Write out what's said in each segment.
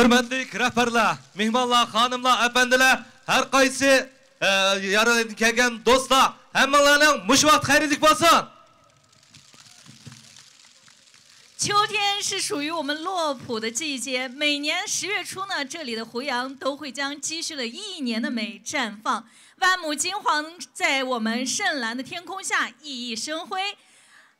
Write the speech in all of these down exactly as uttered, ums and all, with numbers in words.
ھۆرمەتلىك رەھبەرلەر، مېھمانلار، خانىملار، ئەپەندىلەر، ھەر قايسى، ئە، يەردىن كەلگەن دوستلار، ھەممىڭلارنىڭ مۇشۇ ۋاقىت خەيرلىك بولسۇن! 秋天是属于我们洛浦的季节，每年十月初呢，这里的胡杨都会将积蓄了一年的美绽放。万紫金黄在我们深蓝的天空下熠熠生辉。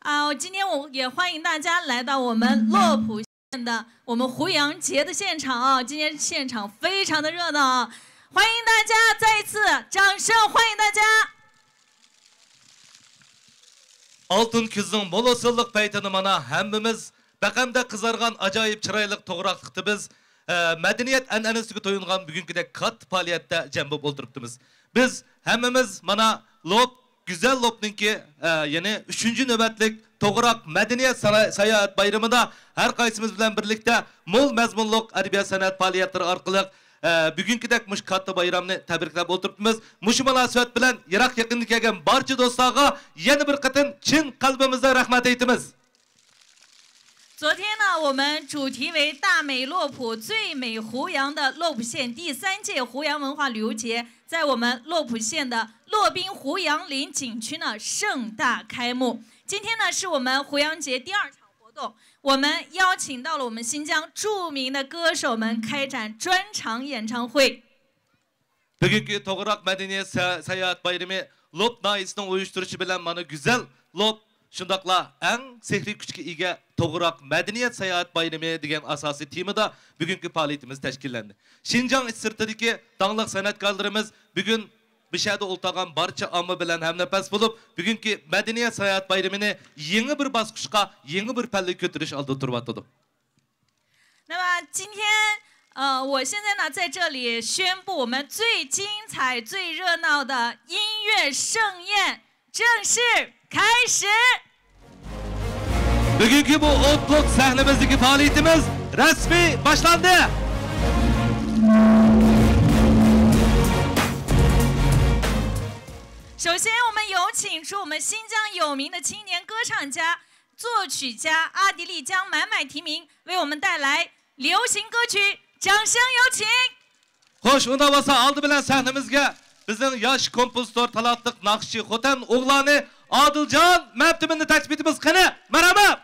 啊，今天我也欢迎大家来到我们洛浦县的我们胡杨节的现场啊，今天现场非常的热闹啊，欢迎大家，再一次掌声欢迎大家。 ئالتۇن كۈزنىڭ مول ھوسۇللۇق پەيتىنى مانا ھەممىمىز بەقەمدەك قىزارغان ئاجايىپ چىرايلىق توغراقلىقتا بىز، ئە، مەدەنىيەت ئەنئەنىسىگە تويۇنغان بۈگۈنكىدەك كاتتا پائالىيەتتە جەم بولۇپ ئولتۇرۇپتىمىز. بىز ھەممىمىز مانا لوپ، گۈزەل لوپنىڭكى، ئە، يەنى ئۈچىنچى نۆۋەتلىك توغراق مەدەنىيەت سايا-، ساياھەت بايرىمىدا ھەر قايسىمىز بىلەن بىرلىكتە مول مەزمۇنلۇق ئەدەبىيات سەنئەت پائالىيەتلىرى ئارقىلىق ئە، بۈگۈنكىدەك مۇشۇ كاتتا بايرامنى تەبرىكلەپ ئولتۇرۇپتىمىز. مۇشۇ مۇناسىۋەت بىلەن يىراق يېقىندىن كەلگەن بارچە دوستلارغا يەنە بىر قېتىم چىن قەلبىمىزدىن رەھمەت ئېيتىمىز. 昨天呢，我们主题为“大美洛普，最美胡杨”的洛普县第三届胡杨文化旅游节，在我们洛普县的洛宾胡杨林景区呢盛大开幕。今天呢，是我们胡杨节第二场活动。 我们邀请到了我们新疆著名的歌手们开展专场演唱会。 بۈگۈنكى توغراق مەدەنىيەت سا-، ساياھەت بايرىمى لوپ ناھىيەسىنىڭ ئۇيۇشتۇرۇشى بىلەن مانا گۈزەل لوپ، شۇنداقلا ئەڭ سېھرىي كۈچكە ئىگە توغراق مەدەنىيەت ساياھەت بايرىمى دېگەن ئاساسىي تېمىدا بۈگۈنكى پائالىيىتىمىز تەشكىللەندى. شىنجاڭ ئىچى سىرتىدىكى داڭلىق سەنئەتكارلىرىمىز بۈگۈن بۇ شەھەردە ئولتۇرغان بارچە ئامما بىلەن ھەمنەپەس بولۇپ، بۈگۈنكى مەدەنىيەت ساياھەت بايرىمىنى يېڭى بىر باسقۇچقا، يېڭى بىر پەللىگە كۆتۈرۈش ئالدىدا تۇرۇۋاتىدۇ. 那么今天，呃，我现在呢，在这里宣布我们最精彩、最热闹的音乐盛宴正式开始。 بۈگۈنكى بۇ ئوتلۇق سەھنىمىزدىكى پائالىيىتىمىز رەسمىي باشلاندى. 首先，我们有请出我们新疆有名的青年歌唱家、作曲家阿迪丽江买买提名，为我们带来流行歌曲，掌声有请。 خوش، ئۇنداق بولسا ئالدى بىلەن سەھنىمىزگە بىزنىڭ ياش كومپوزىتور، تالانتلىق ناخشىچى خوتەن ئوغلانى ئادىلجان مەمتىمىننى تەكلىپ ئېتىمىز. قېنى، مەرھەمەت!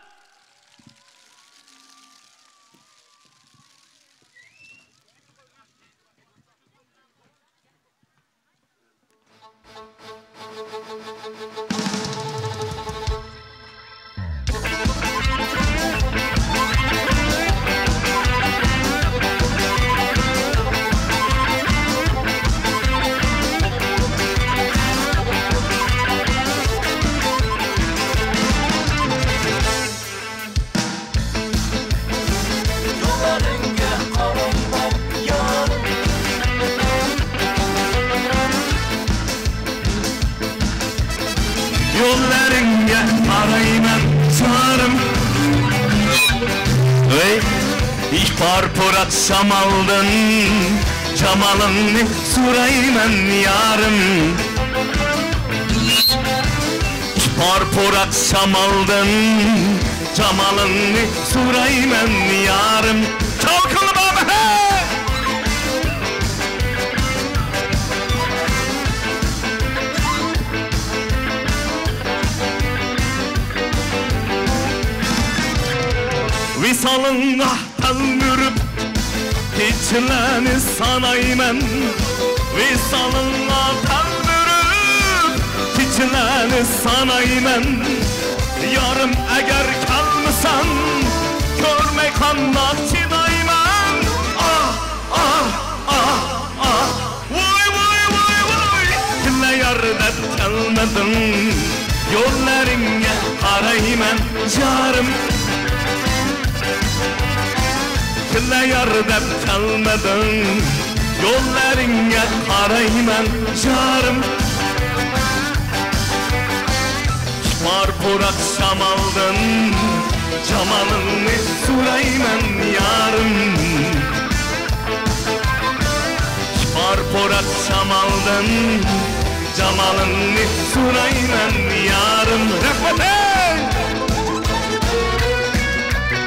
يوللىرىڭگە قارايمەن جارىم. ئۆي، ئىپار پۇراق شامالدىن، جامالىڭنى سورايمەن يارىم. ئىپار پۇراق شامالدىن، جامالىڭنى سورايمەن يارىم. چالقىلما ھەي! ۋىسالىڭغا تەلمۈرۈپ، كېچىلەرنى سانايمەن. ۋىسالىڭغا تەلمۈرۈپ، كېچىلەرنى سانايمەن. يارىم، ئەگەر كەلمىسەڭ، كۆرمەي قانداق چىدايمەن؟ ئاھ، ئاھ، ئاھ، ئاھ. ۋاي، ۋاي، ۋاي، ۋاي! كېلە يار دەپ كەلمىدىڭ، يوللىرىڭگە قارايمەن جارىم. كېلە يار دەپ كەلمىدىڭ، يوللىرىڭگە قارايمەن جارىم. ئىپار پۇراق شامالدىن، جامالىڭنى سورايمەن يارىم. ئىپار پۇراق شامالدىن، جامالىڭنى سورايمەن يارىم. رەھمەت ھەي!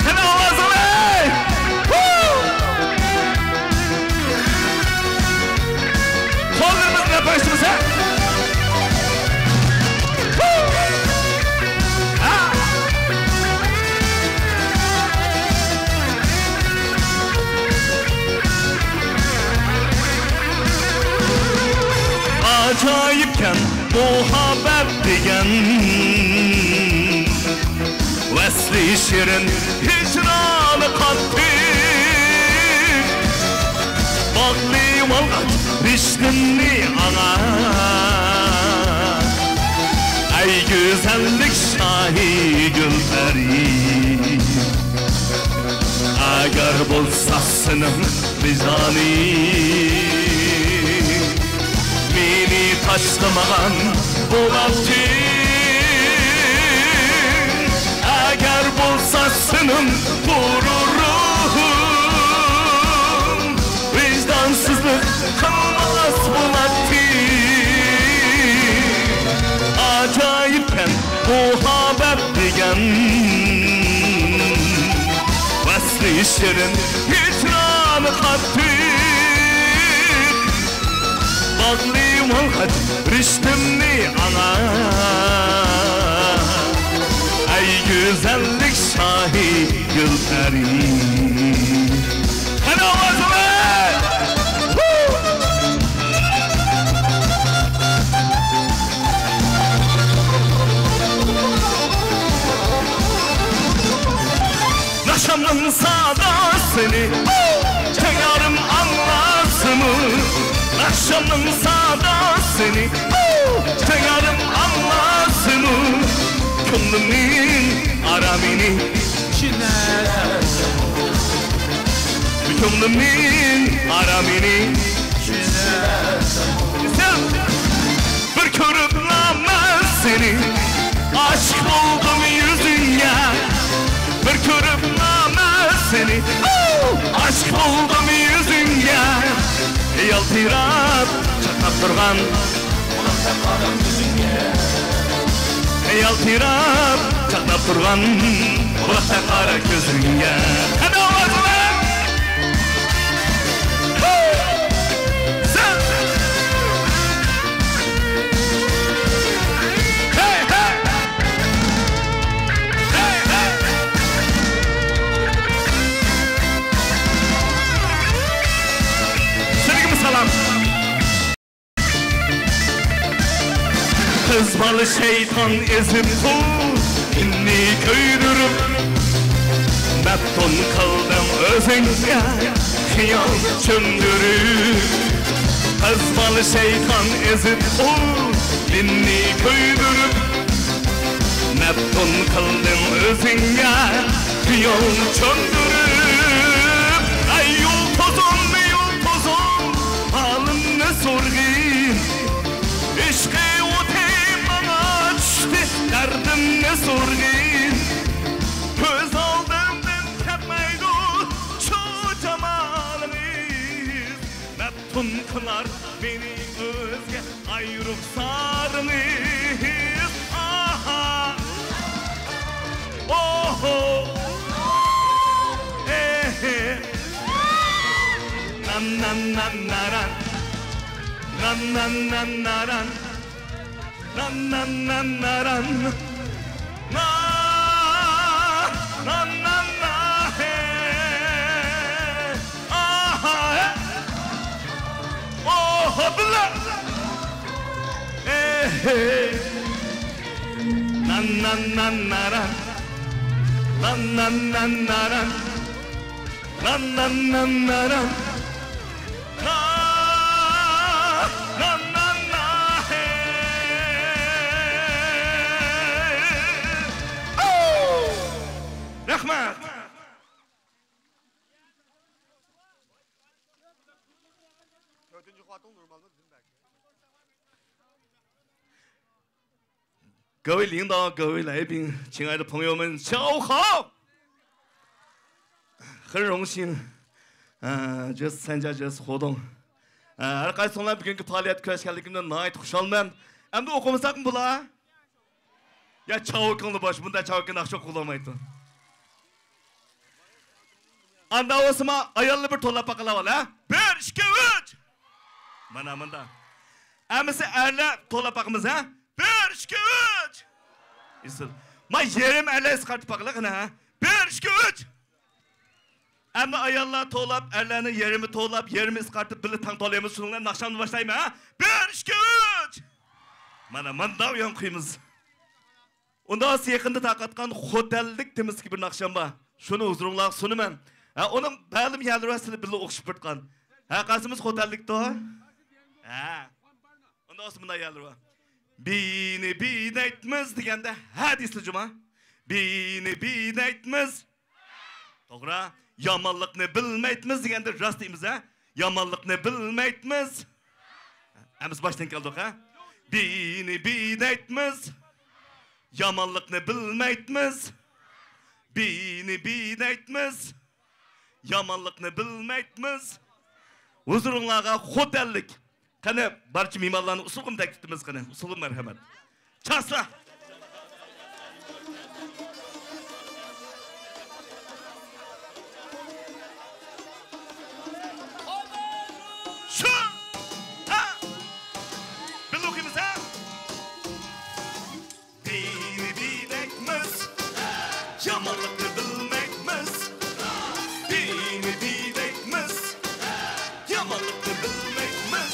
قېنى ئاۋازىڭلار ھەي! ھۇ! ئاجايىپكەن مۇھەببەت دېگەن، ۋەسلى شېرىن، ھىجرانى قاتتىق. باغلىۋالغاچ رىشتىمنى ئاڭا، ئەي گۈزەللىك شاھى گۈلپەرى. ئەگەر بولسا سېنىڭ ۋىجدانىڭ مېنى تاشلىمىغان بولاتتى. ئەگەر بولسا سېنىڭ غۇرۇرۇڭ ۋىجدانسىزلىق قىلماس بولاتتى. ئاجايىپكەن مۇھەببەت دېگەن، ۋەسلى شېرىن، ھىجرانى قاتتىق. باغلىۋالغاچ رىشتىمنى ئاڭا، ئەي گۈزەللىك شاھى گۈلپەرى. قېنى ئاۋازىمىز! ناخشامنىڭ ساداسىنى چاڭارىم ئاڭلاسىمۇ؟ ناخشامنىڭ ساداسىنى چاڭارىم ئاڭلاسىمۇ؟ كۆڭلۈمنىڭ ئارامىنى، كۆڭلۈمنىڭ ئارامىنى. بىر كۆرۈپلا مەن سېنى، ئاشىق بولدۇم يۈزۈڭگە. بىر كۆرۈپلا مەن سېنى، ئاشىق بولدۇم يۈزۈڭگە. يالتىراپ چاقناپ تۇرغان، يالتىراپ چاقناپ تۇرغان بۇلاقتەك قارا كۆزۈڭگە. قېنى ئاۋازىڭلار! سىلىگىمۇ سالام. قىز بالا شەيتان ئېزىپ قۇلىنى كۆيدۈرۈپ، مەپتۇن قىلدىڭ ئۆزۈڭگە خىيال چۆمدۈرۈپ. قىز بالا شەيتان ئېزىپ قۇلىنى كۆيدۈرۈپ، مەپتۇن قىلدىڭ ئۆزۈڭگە خىيال چۆمدۈرۈپ. ئەي يۇلتۇزۇم، يۇلتۇزۇم، ھالىمنى سورىغىن. ئىشقى ئوتى ماڭا چۈشتى، دەردىمنى سورىغىن. كۆز ئالدىمدىن كەتمەيدۇ شۇ جامالىڭىز. مەپتۇن قىلار مېنى ئۆزگە ئاي رۇخسارىڭىز. ئاھا. ئوھو. ئېھې. نان، نان، نان، ناران. نان، نان، نان، ناران. نان، نان، نان، ناران. نا، نان، نان، نا، ھې. ئاھا، ھې. ئوھو، بىللە. ئېھې. نان، نان، نان، ناران. نان، نان، نان، ناران. نان، نان، نان، ناران. نا، نان، نان، نا، ھې. ئوو! رەھمەت. تۆتىنچى قاتىل نورمالمۇ بىزدىن بەك. 各位领导，各位来宾，亲爱的朋友们，下午好！很荣幸，呃，这次参加这次活动。ئە، ھەر قايسىڭلار بۈگۈنكى پائالىيەتكە كۆرۈشكەنلىكىمدىن ناھايىتى خۇشالمەن. ئەمدى ئوقۇمىساقمۇ بولا؟ يا چاۋۇكىڭلار بوش، بۇنداق چاۋۇكىڭ ناخشا ئوقۇلالمايدۇ. ئاندا بولسىما ئاياللار بىر توۋلاپ باقىلا، ھە؟ بىر، ئىككى، ئۈچ. مانا مۇندا. ئەمىسە ئەرلەر توۋلاپ باقىمىز، ھە؟ بىر، ئىككى، ئۈچ! ئېسىل. ما يېرىم ئەرلەر ئىسقارتىپ باقىلى قېنى، ھە؟ بىر، ئىككى، ئۈچ! ئەمدى ئاياللار توۋلاپ، ئەرلەرنىڭ يېرىمى توۋلاپ، يېرىمى ئىسقارتىپ بىللە تاڭ توۋلايمىز. شۇنىڭ بىلەن ناخشامنى باشلايمەن، ھە؟ بىر، ئىككى، ئۈچ! مانا مۇنداق ئويۇن قۇيىمىز. ئۇنداق بولسا يېقىندا تارقاتقان خوتەنلىك تېمىسىدىكى بىر ناخشام بار. شۇنى ھۇزۇرۇڭلارغا سۇنىمەن. ھە، ئۇنىڭ مەلۇم يەرلىرى بار، سىلەر بىللە ئوخشىشىپ بېرىدىغان. ھە، قارىسىمىز خوتەنلىكتۇ. ھە. ئۇنداق بولسا مۇنداق يەرلىرى بار. بىنى بىدەيتمىز دېگەندە ھە دەيسىلەر جۇما. بىنى بىدەيتمىز. توغرا. يامانلىقنى بىلمەيتمىز دېگەندە راست دەيمىز، ھە؟ يامانلىقنى بىلمەيتمىز. ئەمىسە باشتىن كەلدۇق، ھە؟ بىنى بىدەيتمىز. يامانلىقنى بىلمەيتمىز. بىنى بىدەيتمىز. يامانلىقنى بىلمەيتمىز. ھۇزۇرۇڭلارغا خوتەنلىك. قېنى، بارچە مېھمانلارنى ئۇسسۇلغىمۇ تەكلىپ قىلىمىز قېنى، ئۇسسۇلغىمۇ مەرھەمەت. چاسلا! شۇ! ھە! بىللە ئوقۇيمىز، ھە! بىنى بىدەيتمىز، يامانلىقنى بىلمەيتمىز. بىنى بىدەيتمىز، يامانلىقنى بىلمەيتمىز.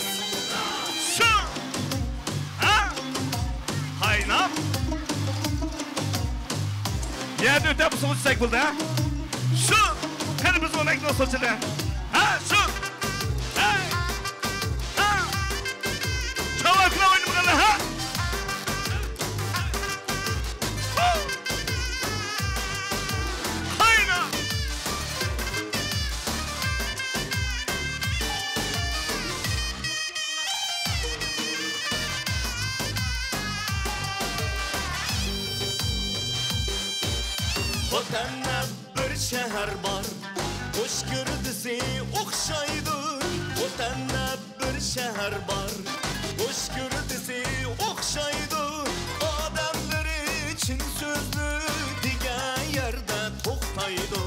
شۇ! ھە! قايناپ! يەردە ئۆتەپ سۇغا چۈشسەك بولدى، ھە؟ شۇ! قېنى بىز ئون ئەكنىڭ سوچىدە. ھە، شۇ! ھەي! ھە! چاۋاكلا ئوينىمىغانلا، ھە! ھۇ! قاينا! خوتەندە بىر شەھەر بار، قوش گىردىسى ئوخشايدۇ. خوتەندە بىر شەھەر بار، قوش گىردىسى ئوخشايدۇ. ئادەملىرى چىن سۆزلۈك دېگەن يەردە توختايدۇ.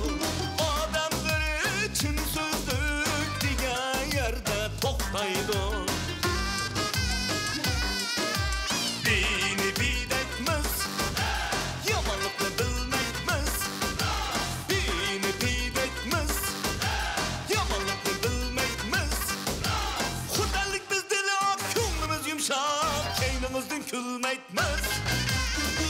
ئادەملىرى چىن سۆزلۈك دېگەن يەردە توختايدۇ. بىنى بىدەيتمىز، يامانلىقنى بىلمەيتمىز. بىنى بىدەيتمىز، يامانلىقنى بىلمەيتمىز. خوتەنلىك بىز دىلى ئاق، كۆڭلىمىز يۇمشاق، كەينىڭىزدىن كۈلمەيتمىز.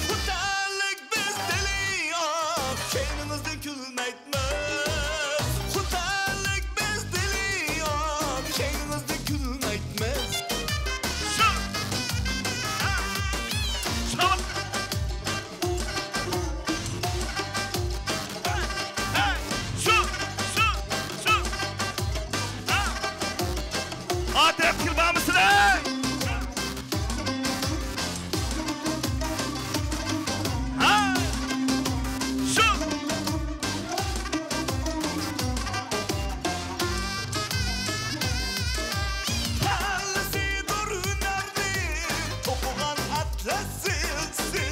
خوتەنلىك بىز دىلى ئاق، كەينىڭىزدىن كۈلمەيتمىز. خوتەنلىك بىز دىلى ئاق، كەينىڭىزدىن كۈلمەيتمىز. شۇ! ھە! شۇ! ھە! شۇ! شۇ! شۇ! ھە! ئاتەتكىل بارمىسىلەر؟ ھە! شۇ! كاللىسىدۇر ھۈنەرنى توقۇغان ئەتلەس يىلتىزى.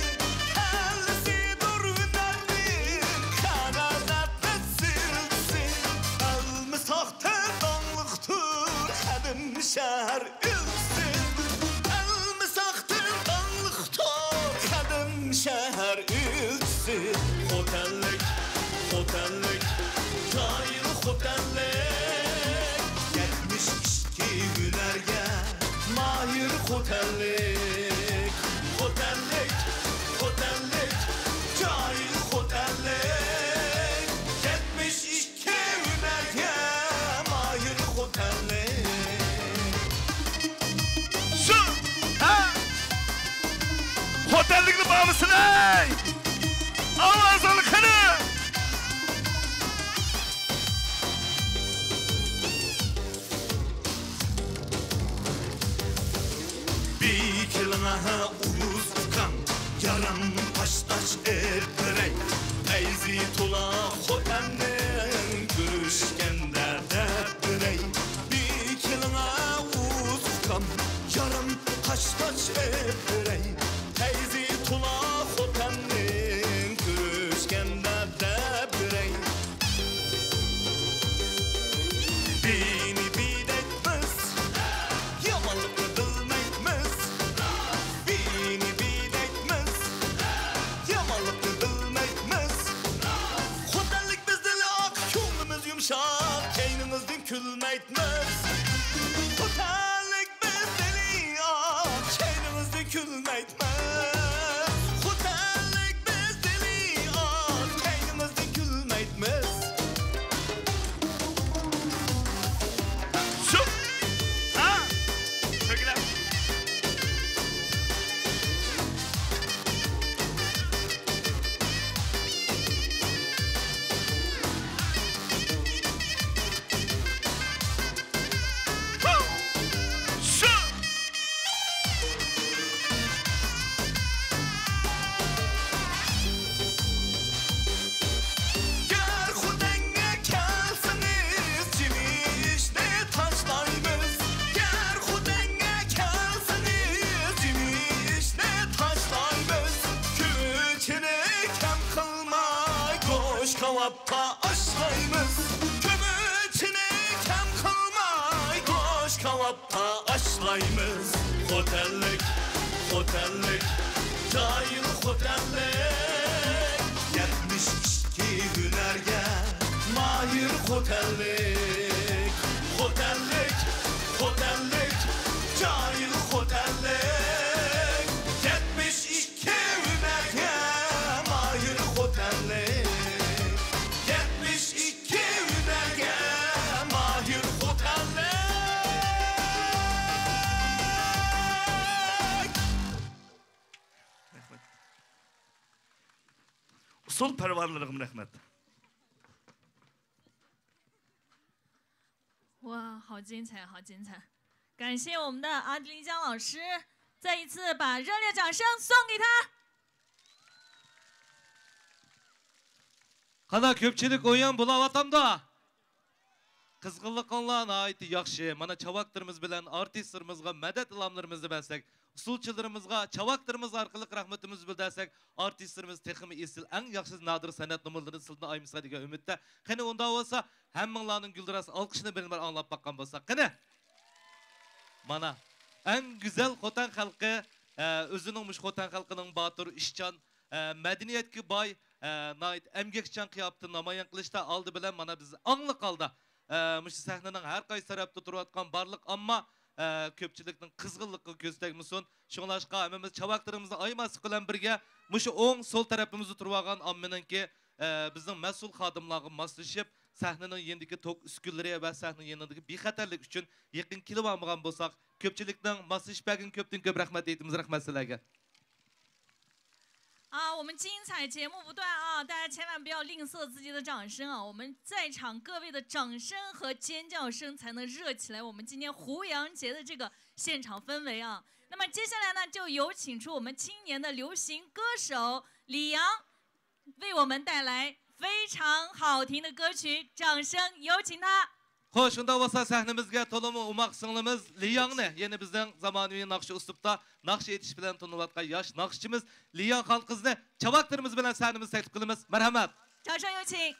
كاللىسىدۇر ھۈنەرنى قانات ئەتلەس يىلتىزى. ئەلمىساقتا داڭلىقتۇر قەدىم شەھەر ئىلتىزى. ئەلمىساقتا داڭلىقتۇر قەدىم شەھەر ئىلتىزى. خوتەنلىك، خوتەنلىك، جاھىل خوتەنلىك. يەتمىش ئىككى ھۈنەرگە ماھىر خوتەنلىك. خوتەنلىك، خوتەنلىك، جاھىل خوتەنلىك. يەتمىش ئىككى ھۈنەرگە ماھىر خوتەنلىك. شۇ! ھە! خوتەنلىكنى بارمىسىلەي! ئاۋازىڭنى قېنى! بىر كېلىڭە ئۇرۇس ئۇكام، يارام قاشتاش ئېلىپ بېرەي. پەيزى تولا خوتەندىن كۆرۈشكەندە دەپ بېرەي. بىر كېلىڭە ئۇرۇس ئۇكام، يارام قاشتاش ئېلىپ بېرەي. پەيزى تولا خوتەندىن كۆرۈشكەندە دەپ بېرەي. بىنى بىدەيتمىز، يامانلىقنى بىلمەيتمىز. ئېيتماس، خوتەنلىك بىز دىلى ئاق، كەينىمىزدىن كۈلمەيتمىز. شۇ! ھا! كۆكلەپ! شۇ! گەر خوتەنگە كەلسىڭىز، جىمى ئىشنى تاشلايمىز. گەر خوتەنگە كەلسىڭىز، جىمى ئىشنى تاشلايمىز. كۆچىنى كەم قىلماي، گۆش كاۋاپتا ئاشلايمىز. كۆچىنى كەم قىلماي، گۆش كاۋاپتا ئاشلايمىز. خوتەنلىك، خوتەنلىك، جاھىل خوتەنلىك. يەتمىش ئىككى ھۈنەرگە ماھىر خوتەنلىك. خوتەنلىك، خوتەنلىك، جاھىل خوتەنلىك. يەتمىش ئىككى ھۈنەرگە ماھىر خوتەنلىك. يەتمىش ئىككى ھۈنەرگە ماھىر خوتەنلىك. رەھمەت. ئۇسسۇل پەرۋانىلىرىغىمۇ رەھمەت. 哇，好精彩，好精彩！感谢我们的阿迪丽江老师，再一次把热烈掌声送给他。 قانداق، كۆپچىلىك ئويۇن بولاۋاتامدۇ؟ قىزغىنلىقىڭلار ناھايىتى ياخشى. مانا، چاۋاكلىرىمىز بىلەن ئارتىسلىرىمىزغا مەدەت ئىلھاملىرىمىزنى بەرسەك، ئۇسسۇلچىلىرىمىزغا، چاۋاكلىرىمىزغا ئارقىلىق رەھمىتىمىزنى بىلدۈرسەك، ئارتىسلىرىمىز تېخىمۇ ئېسىل، ئەڭ ياخشى نادىر سەنئەت نومۇرلىرىنى سىلىدىن ئايىمىسا دېگەن ئۈمىدتە. قېنى، ئۇنداق بولسا، ھەممىڭلارنىڭ گۈلدۈراس ئالقىشىنى بىر-بىر ئاڭلاپ باققان بولساق. قېنى! مانا، ئەڭ گۈزەل خوتەن خەلقى، ئە، ئۆزىنىڭ مۇشۇ خوتەن خەلقىنىڭ باتۇر، ئىشچان، ئە، مەدەنىيەتكە باي، ئە، ناھايىتى ئەمگەكچان قىياپىتىنى نامايان قىلىشتا ئالدى بىلەن مانا بىز ئاڭلىق ھالدا، ئە، مۇشۇ سەھنىنىڭ ھەر قايسى تەرەپتە تۇرۇۋاتقان بارلىق ئامما، ئە، كۆپچىلىكنىڭ قىزغىنلىقىغا كۆز تەگمىسۇن. شۇڭلاشقا ھەممىمىز چاۋاكلىرىمىزنى ئايىماسلىق بىلەن بىرگە مۇشۇ ئوڭ، سول تەرەپىمىزدە تۇرۇۋالغان ئاممىنىڭكى، ئە، بىزنىڭ مەسئۇل خادىملارغا ماسلىشىپ، سەھنىنىڭ يېنىدىكى توك ئۈسكۈنىلىرى ۋە سەھنىنىڭ يېنىدىكى بىخەتەرلىك ئۈچۈن يېقىن كېلىۋالمىغان بولساق، كۆپچىلىكنىڭ ماسلىشىپ بەرگىنىگە كۆپتىن كۆپ رەھمەت ئېيتىمىز. رەھمەت سىلەرگە. 啊，我们精彩节目不断啊，大家千万不要吝啬自己的掌声啊！我们在场各位的掌声和尖叫声才能热起来我们今天胡杨节的这个现场氛围啊。那么接下来呢，就有请出我们青年的流行歌手李阳，为我们带来非常好听的歌曲，掌声有请他。 خوش، شۇنداق بولسا سەھنىمىزگە تولىمۇ ئوماق سىڭلىمىز لىياڭنى، يەنى بىزنىڭ زامانىۋى ناخشا ئۇسلۇبتا ناخشا ئېيتىش بىلەن تونۇلۇۋاتقان ياش ناخشىچىمىز لىياڭ خان قىزنى چاۋاكلىرىمىز بىلەن سەھنىمىزگە تەكلىپ قىلىمىز. مەرھەمەت. 掌声有请。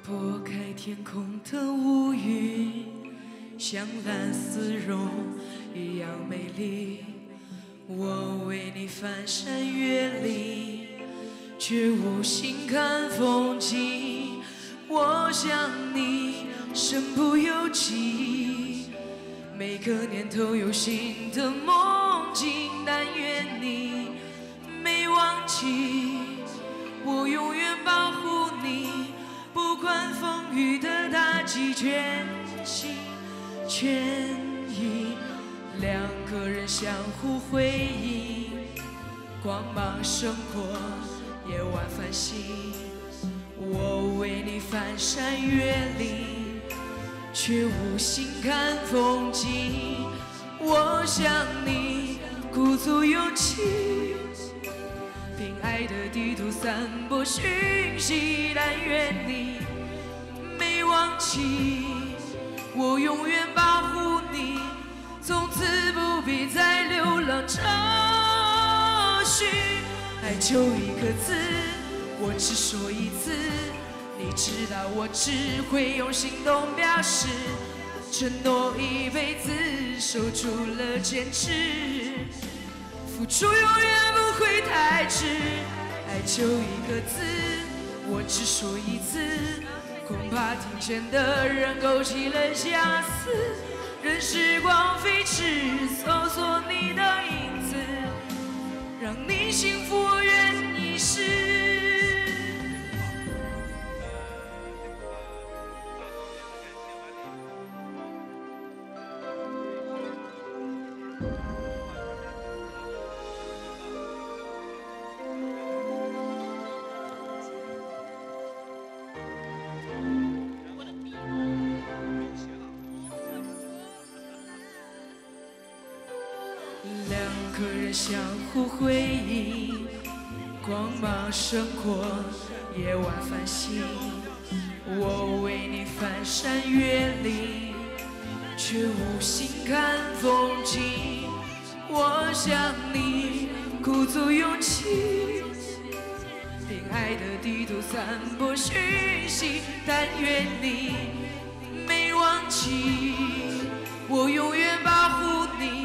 拨开天空的乌云，像蓝丝绒一样美丽。我为你翻山越岭，却无心看风景。我想你身不由己，每个念头有新的梦境。但愿你没忘记，我永远保护你，不管风雨的打击，全心全意。两个人相互辉映，光芒胜过夜晚繁星。我为你翻山越岭，却无心看风景。 我想你鼓足勇气，凭爱的地图散播讯息。但愿你没忘记，我永远保护你，从此不必再流浪找寻。爱就一个字，我只说一次，你知道我只会用行动表示，承诺一辈子守住了坚持，付出永远不会太迟，爱就一个字，我只说一次，恐怕听见的人勾起了相思，任时光飞逝，搜索你的影子。 让你幸福，我愿一世。两个人相互辉映，光芒胜过夜晚繁星。我为你翻山越岭，却无心看风景。我想你鼓足勇气，凭爱的地图散播讯息。但愿你没忘记，我永远保护你。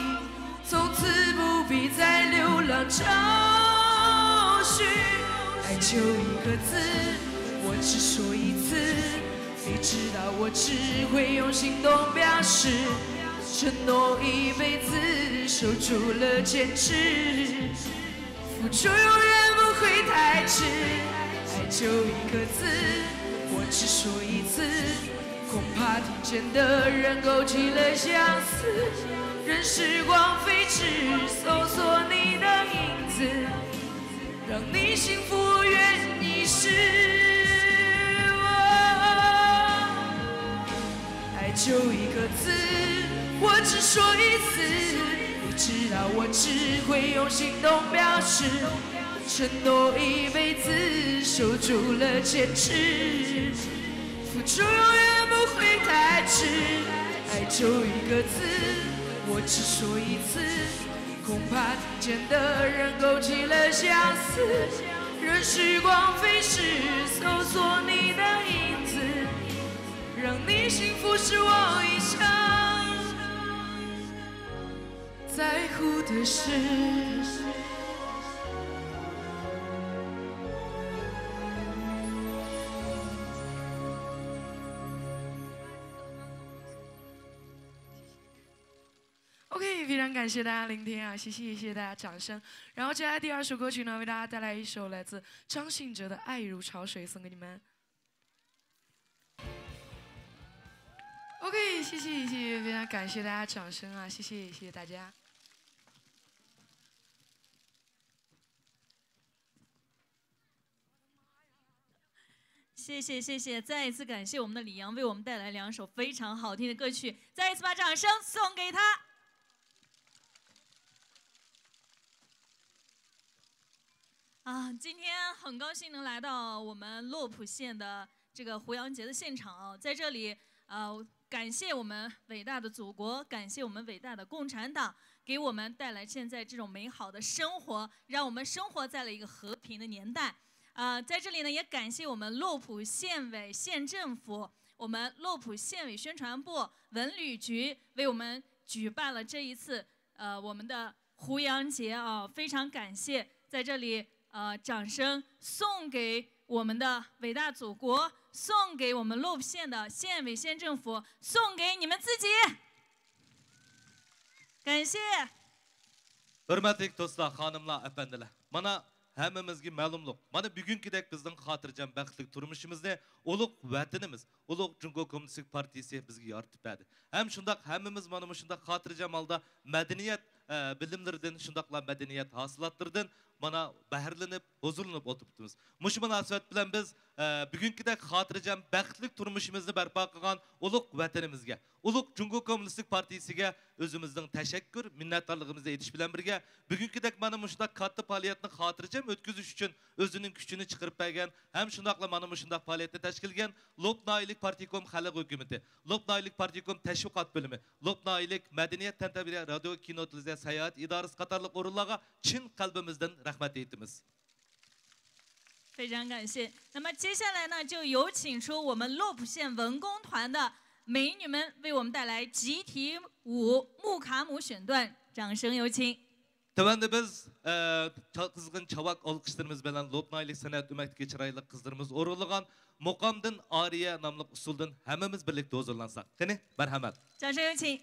从此不必再流浪找寻。爱就一个字，我只说一次。你知道我只会用行动表示，承诺一辈子守住了坚持，付出永远不会太迟。爱就一个字，我只说一次。 恐怕听见的人勾起了相思，任时光飞逝，搜索你的影子，让你幸福，我愿一世。爱就一个字，我只说一次，你知道我只会用行动表示，承诺一辈子，守住了坚持。 付出永远不会太迟，爱就一个字，我只说一次。恐怕听见的人勾起了相思，任时光飞逝，搜索你的影子，让你幸福是我一生在乎的事。 OK，非常感谢大家聆听啊，谢谢，谢谢大家掌声。然后接下来第二首歌曲呢，为大家带来一首来自张信哲的《爱如潮水》，送给你们。OK，谢谢，谢谢，非常感谢大家掌声啊，谢谢，谢谢大家。 谢谢，谢谢，再一次感谢我们的李阳为我们带来两首非常好听的歌曲，再一次把掌声送给他。啊，今天很高兴能来到我们溧浦县的这个胡杨节的现场啊，在这里，呃，感谢我们伟大的祖国，感谢我们伟大的共产党，给我们带来现在这种美好的生活，让我们生活在了一个和平的年代。 呃，在这里呢，也感谢我们溧浦县委、县政府，我们溧浦县委宣传部、文旅局为我们举办了这一次，呃，我们的胡杨节啊，非常感谢。在这里，呃，掌声送给我们的伟大祖国，送给我们溧浦县的县委、县政府，送给你们自己。感谢。 ھۆرمەتلىك دوستلار، خانىملار، ئەپەندىلەر، مانا ھەممىمىزگە مەلۇملۇق، مانا بۈگۈنكىدەك بىزنىڭ خاتىرجەم، بەختلىك تۇرمۇشىمىزنى ئۇلۇغ ۋەتىنىمىز، ئۇلۇغ جۇڭگو كوممۇنىستىك پارتىيىسى بىزگە يارىتىپ بەردى. ھەم شۇنداق ھەممىمىز مانا مۇشۇنداق خاتىرجەم ھالدا مەدەنىيەت، ئە، بىلىملىرىدىن، شۇنداقلا مەدەنىيەت ھاسىلاتلىرىدىن مانا بەھرىلىنىپ، ھۇزۇرلىنىپ ئولتۇرۇپتىمىز. مۇشۇ مۇناسىۋەت بىلەن بىز، ئە، بۈگۈنكىدەك خاتىرجەم، بەختلىك تۇرمۇشىمىزنى بەرپا قىلغان ئۇلۇغ ۋەتىنىمىزگە، ئۇلۇغ جۇڭگو كوممۇنىستىك پارتىيىسىگە ئۆزىمىزنىڭ تەشەككۈر، مىننەتدارلىقىمىزنى ئېيتىش بىلەن بىرگە، بۈگۈنكىدەك مانا مۇشۇنداق كاتتا پائالىيەتنى خاتىرجەم ئۆتكۈزۈش ئۈچۈن ئۆزىنىڭ كۈچىنى چىقىرىپ بەرگەن ھەم شۇنداقلا مانا مۇشۇنداق پائالىيەتنى تەشكىللىگەن لوپ ناھىيەلىك پارتكوم خەلق ھۆكۈمىتى، لوپ ناھىيەلىك پارتكوم تەشۋىقات بۆلۈمى، لوپ ناھىيەلىك مەدەنىيەت، تەنتەربىيە، رادىيو، كىنو، تېلېۋىزىيە، ساياھەت ئىدارىسى قاتارلىق ئورۇنلارغا چىن قەلبىمىزدىن رەھمەت ئېيتىمىز. 非常感谢。那么接下来呢，就有请出我们洛浦县文工团的美女们为我们带来集体舞木卡姆选段，掌声有请。 تۆۋەندە بىز، ئە، چا-، قىزغىن چاۋاك ئالقىشلىرىمىز بىلەن لوپنايلىق سەنئەت ئۆمەكتىكى چىرايلىق قىزلىرىمىز ئورۇنلىغان مۇقامدىن ئارىيە ناملىق ئۇسسۇلدىن ھەممىمىز بىرلىكتە ھۇزۇرلانساق. قېنى، مەرھەمەت. 掌声有请。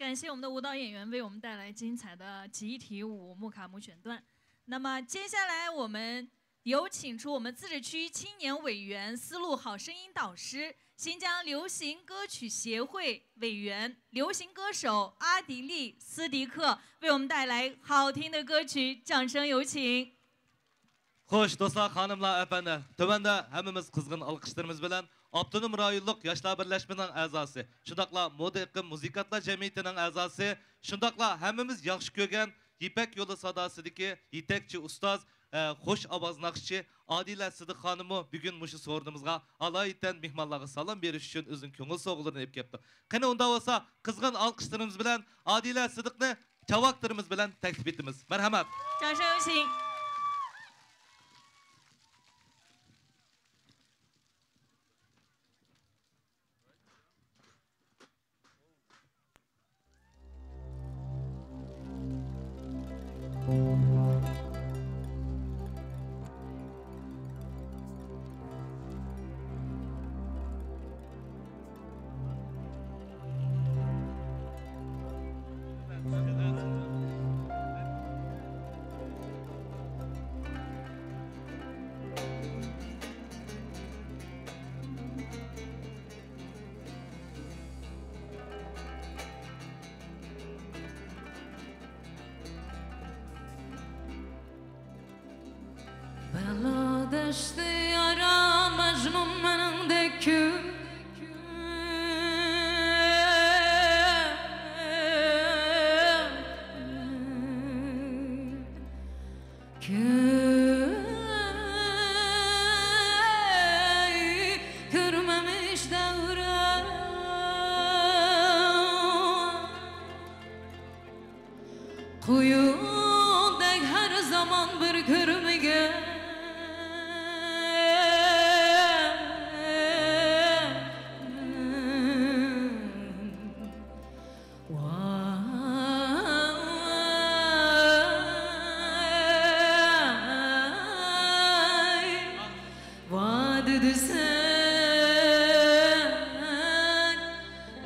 感谢我们的舞蹈演员为我们带来精彩的集体舞木卡姆选段。那么接下来我们有请出我们自治区青年委员丝路好声音导师、新疆流行歌曲协会委员、流行歌手阿迪丽·斯迪克为我们带来好听的歌曲，掌声有请。 خوش، دوستلار، خانىملار، ئەپەندىلەر، تۆۋەندە ھەممىمىز قىزغىن ئالقىشلىرىمىز بىلەن ئاپتونوم رايونلۇق ياشلار بىرلەشمىسىنىڭ ئەزاسى، شۇنداقلا مودا ئېقىم مۇزىكانتلار جەمئىيىتىنىڭ ئەزاسى، شۇنداقلا ھەممىمىز ياخشى كۆرگەن يىپەك يولى ساداسىدىكى يېتەكچى ئۇستاز، ئە، خوش ئاۋاز ناخشىچى ئادىلە سىدىق خانىممۇ بۈگۈن مۇشۇ سورۇنىمىزغا ئالايىتەن مېھمانلارغا سالام بېرىش ئۈچۈن ئۆزىنىڭ كۆڭۈل سوۋغىلىرىنى ئېلىپ كەپتۇ. قېنى، ئۇنداق بولسا، قىزغىن ئالقىشلىرىمىز بىلەن ئادىلە سىدىقنى چاۋاكلىرىمىز بىلەن تەكلىپ ئېتىمىز. مەرھەمەت. 掌声有请。 بالا دەشتى يارا مەجنۇن مېنىڭدەك كۈل. كۆرمىمىش دەۋرۈم. قۇيۇندەك ھەر زامان بىر كۆرمىگەن. ۋاي، ۋادىدىسەن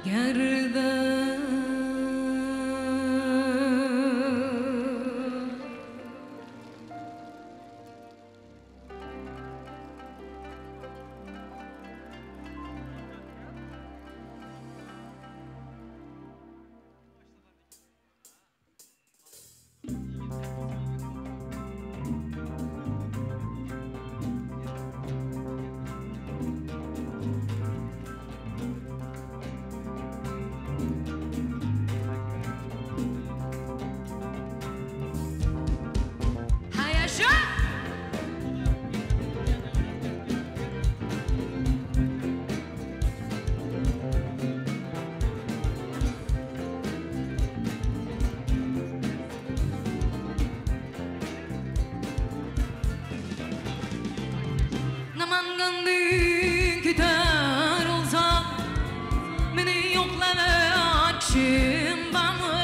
گەردەن. نامانغاندىن كېتەر بولسام، مېنى يوقلار كىشىم بارمۇ؟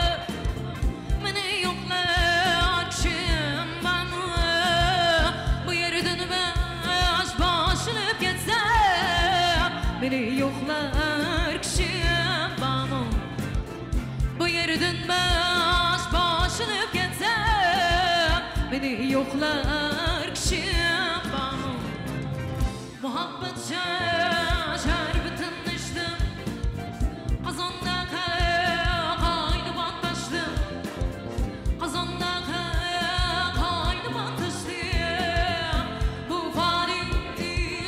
مېنى يوقلار كىشىم بارمۇ؟ بۇ يەردىن باش باشلىنىپ كەتسە، مېنى يوقلار كىشىم بارمۇ؟ بۇ يەردىن باش باشلىنىپ كەتسە، مېنى يوقلار كىشىم بارمۇ؟ مۇھەببەت شەربىتىنى ئىچتىم، قازاندا قاينىغان تاشتىم، قازاندا قاينىغان تاشتىم. بۇ پانىي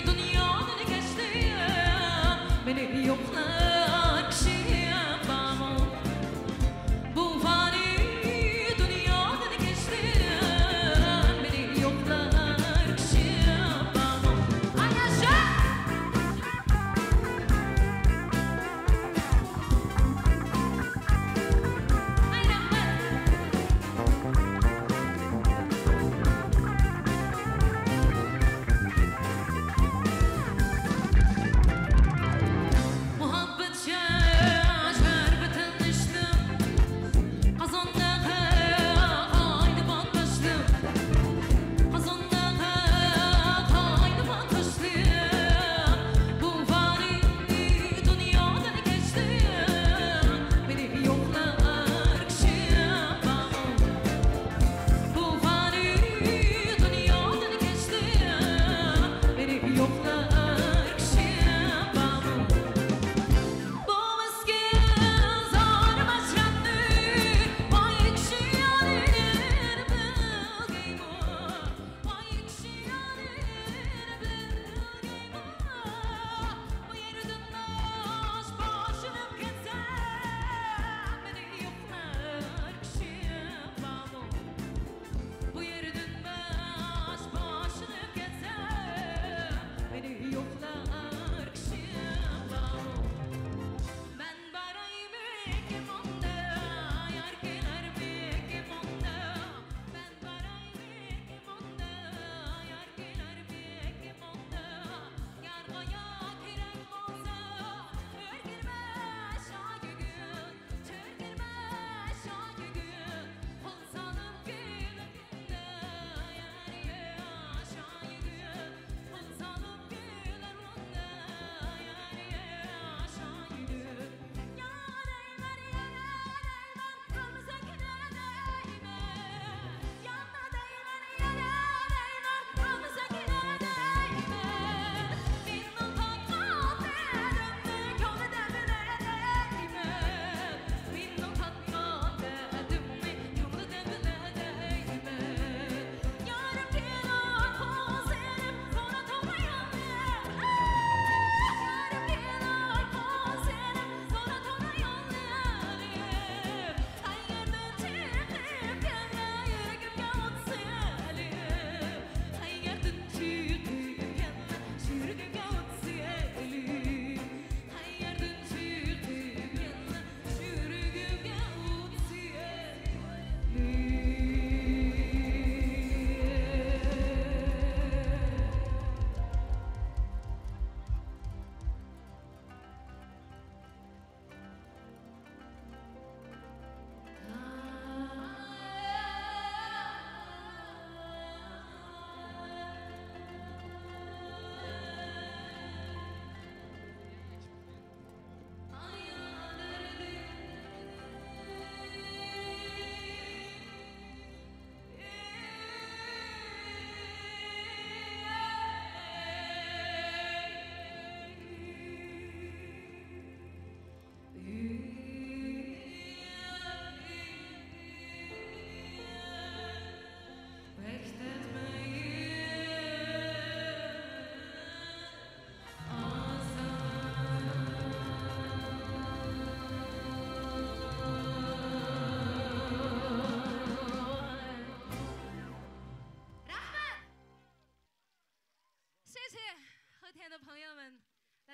دۇنيادىن كەچتىم، مېنى يوقلار كىشىم بارمۇ؟ بۇ پانىي دۇنيادىن كەچتىم، مېنى يوقلار كىشىم بارمۇ؟ ئاياشا!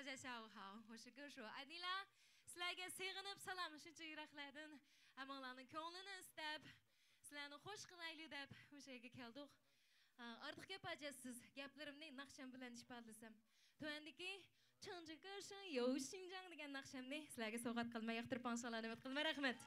大家下午好，我是歌手艾妮拉。سىلەرگە سېغىنىپ سالام، شۇنچە يىراقلاردىن ھەممىڭلارنىڭ كۆڭلىنى ئىستەپ، سىلەرنى خوش قىلايلى دەپ مۇشۇ يەرگە كەلدۇق. ئا، ئارتۇق گەپ ھاجەتسىز، گەپلىرىمنى ناخشام بىلەن ئىپادىلىسەم. تۆۋەندىكى 唱着歌声游新疆 دېگەن ناخشامنى سىلەرگە سوۋغات قىلىمەن، ياقتۇرۇپ ئاڭلىساڭلارنى ئۈمىد قىلىمەن. رەھمەت.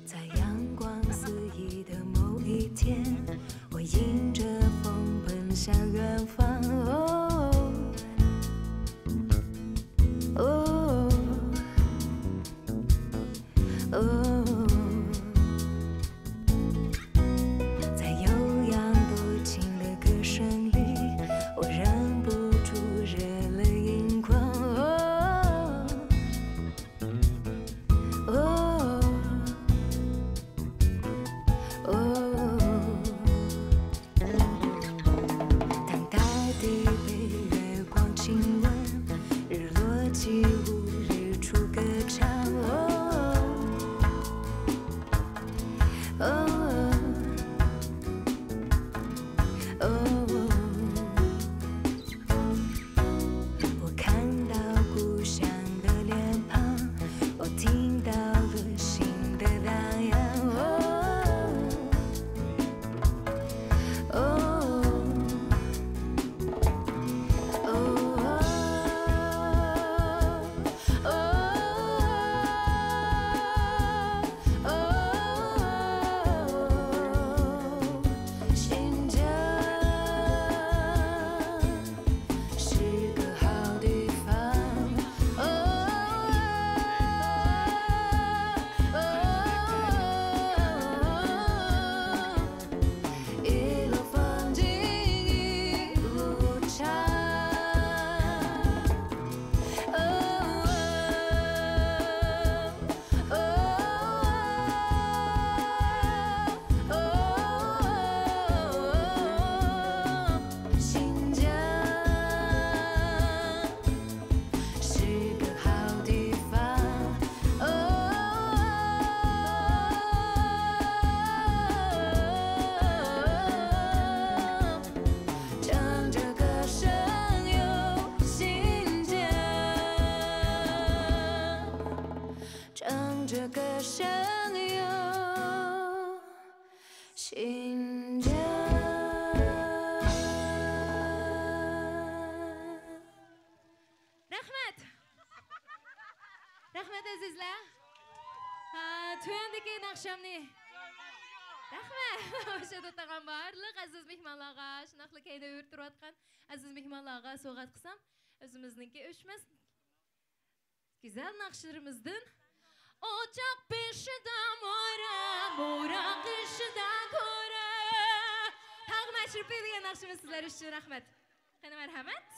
在阳光四溢的某一天，我迎着风奔向远方。哦，哦，哦，在悠扬多情的歌声里，我忍不住热泪盈眶。哦，哦， 哦，当大地被月光亲吻，日落起舞，日出歌唱。哦，哦，哦。 我看到故乡的脸庞，我听到了心的荡漾。哦，哦，哦，哦，哦，新疆。 是个好地方。哦，哦，哦，一路风景一路唱。哦，哦，哦，哦，新疆是个好地方。哦，唱着歌声游新疆。 唱着歌声游新疆。 رەھمەت. رەھمەت، ئەزىزلەر. ھە، تۆۋەندىكى ناخشامنى. رەھمەت. ئوشۇرۇۋاتقان بارلىق ئەزىز مېھمانلارغا، شۇنداقلا كەينىدە ئۆرە تۇرۇۋاتقان ئەزىز مېھمانلارغا سوۋغات قىلسام، ئۆزىمىزنىڭكى ئۆچمەس گۈزەل ناخشىلىرىمىزدىن. ئوچاق بېشىدا مورا، مورا قېشىدا كورا. تاغمۇ ئەشرىپى دېگەن ناخشىمىز سىزلەر ئۈچۈن. رەھمەت. قېنى، مەرھەمەت.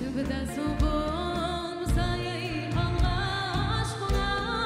تۈبىدە سۇ بولمىسا، يايقالغاچ بولار.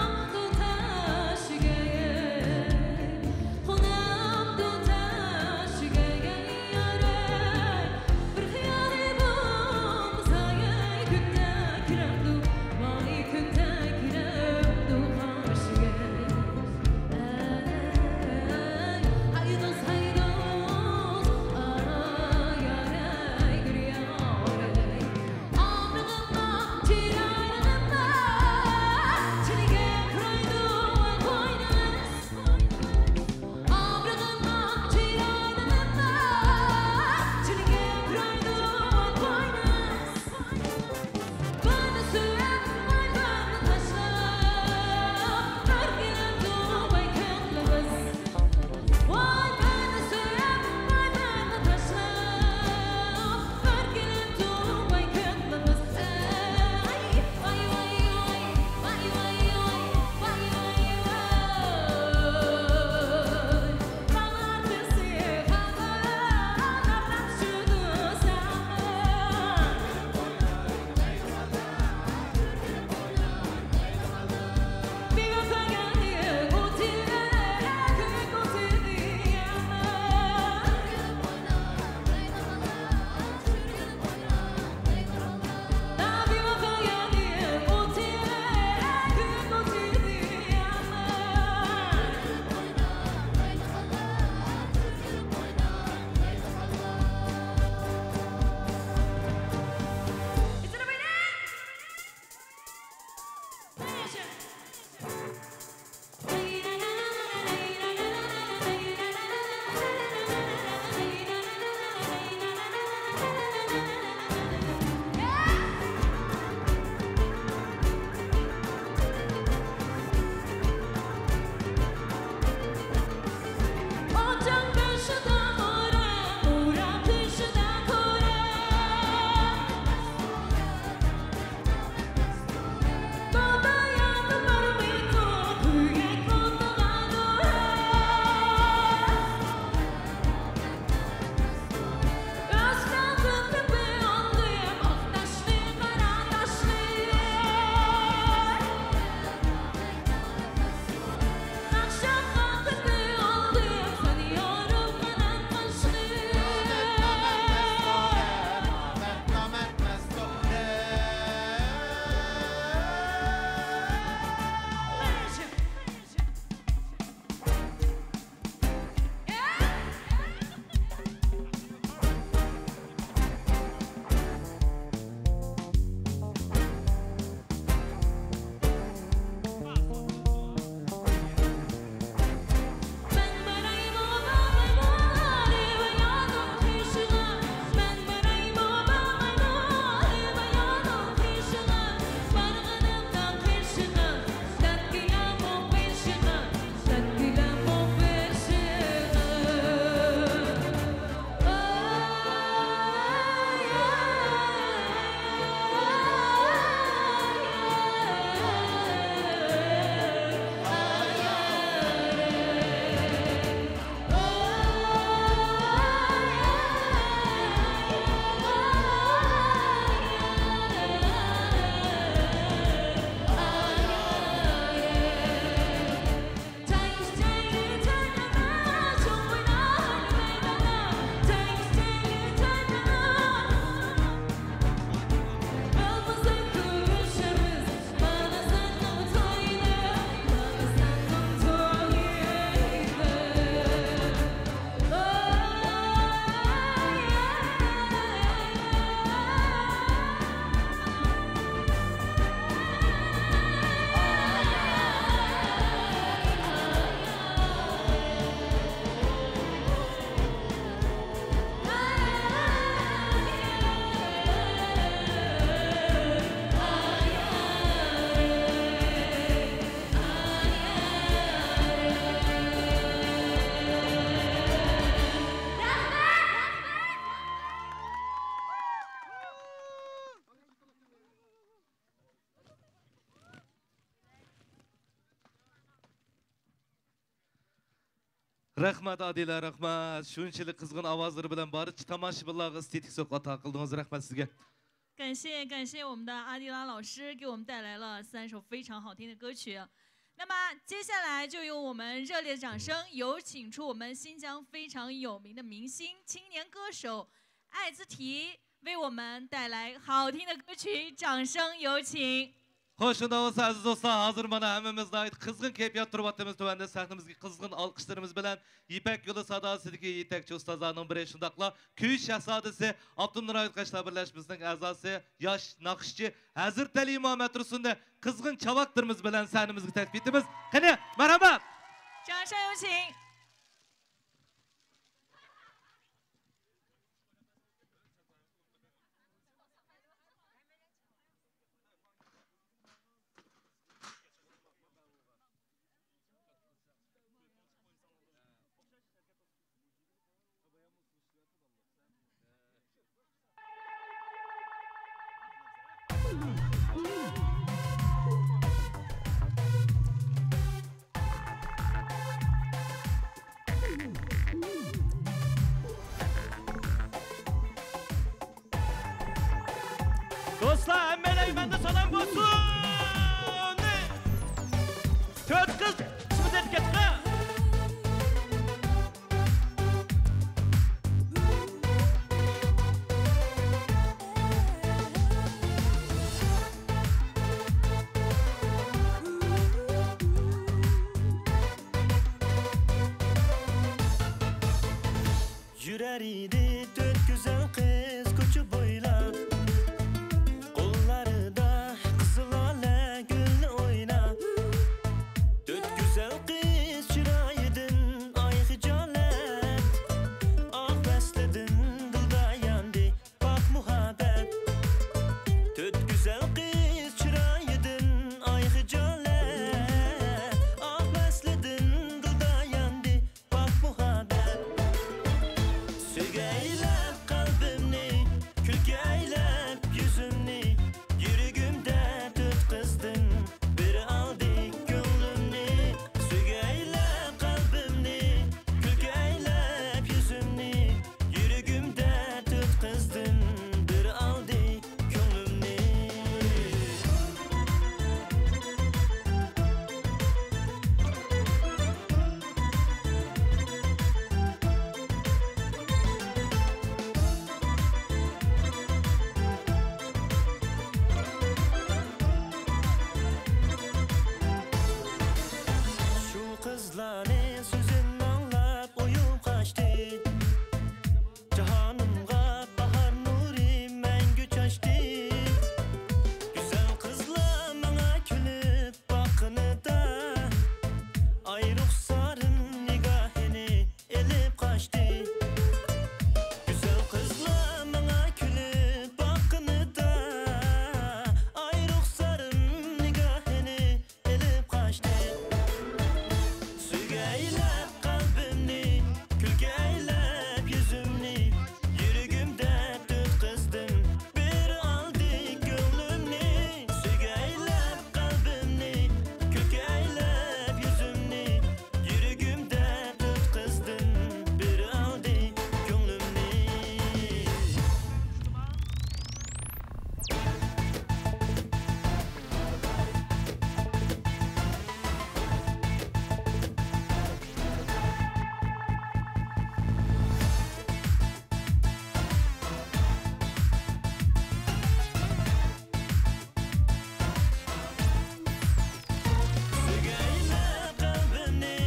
رەھمەت، ئادىلە، رەھمەت. شۇنچىلىك قىزغىن ئاۋازلىرى بىلەن بارچە تاماشىبىنلارغا ئېستېتىك زوق ئاتا قىلدىڭىز. رەھمەت سىزگە. 感谢感谢我们的阿迪拉老师给我们带来了三首非常好听的歌曲。那么接下来就用我们热烈的掌声，有请出我们新疆非常有名的明星、青年歌手艾姿提，为我们带来好听的歌曲，掌声有请。 خوش، شۇنداق بولسا، ئەزىز دوستلار، ھازىر مانا ھەممىمىز ناھايىتى قىزغىن كەيپىياتتا تۇرۇۋاتىمىز. تۆۋەندە سەھنىمىزگە قىزغىن ئالقىشلىرىمىز بىلەن يىپەك يولى ساداسىدىكى يېتەكچى ئۇستازلارنىڭ بىرى، شۇنداقلا كۈيۈش شاھزادىسى، ئاپتونوم رايون قەشقەر بىرلەشمىسىنىڭ ئەزاسى، ياش ناخشىچى ھەزرىتى ئەلى ئىمام مەترۇسۇننى قىزغىن چاۋاكلىرىمىز بىلەن سەھنىمىزگە تەكلىپ ئېتىمىز. قېنى، مەرھەمەت! 掌声有请。 دوستلار، ھەممەيلەن مەندىن سالام بولسۇن! تۆت قىز، بىز ئېيتىپ كەتتۇق. يۈرەر ئىدى تۆت گۈزەل قىز كوچا بويلاپ، قوللاردا قىزىل ئالە گۈلنى ئويناپ. تۆت گۈزەل قىز چىرايىدىن ئاي خىجالەت، ئاق ۋەسلىدىن دىلدا ياندى پاك مۇھەببەت. تۆت گۈزەل قىز چىرايىدىن ئاي خىجالەت، ئاق ۋەسلىدىن دىلدا ياندى پاك مۇھەببەت. سۆيگۈ ئەيلەپ قەلبىمنى، كۈلكە ئەيلەپ يۈزۈمنى، يۈرىكىمدە تۆت قىزدىن بىرى ئالدى كۆڭلۈمنى. سۆيگۈ ئەيلەپ قەلبىمنى، كۈلكە ئەيلەپ يۈزۈمنى، يۈرىكىمدە تۆت قىزدىن بىرى ئالدى كۆڭلۈمنى. شۇ قىزلارنى سۆزىنى ئاڭلاپ ئويۇم قاچتى. جاھانىمغا باھار نۇرى مەڭگۈ چاچتى. گۈزەل قىزلار ماڭا كۈلۈپ باققىنىدا، ئاي رۇخسارىم نىگاھىنى ئېلىپ قاچتى. گۈزەل قىزلار ماڭا كۈلۈپ باققىنىدا، ئاي رۇخسارىم نىگاھىنى ئېلىپ قاچتى. سۆيگۈ ئەيلەپ قەلبىمنى، كۈلكە ئەيلەپ يۈزۈمنى، يۈرىكىمدە تۆت قىزدىن بىرى ئالدى كۆڭلۈمنى. سۆيگۈ ئەيلەپ قەلبىمنى، كۈلكە ئەيلەپ يۈزۈمنى، يۈرىكىمدە تۆت قىزدىن بىرى ئالدى كۆڭلۈمنى. سۆيگۈ ئەيلەپ قەلبىمنى،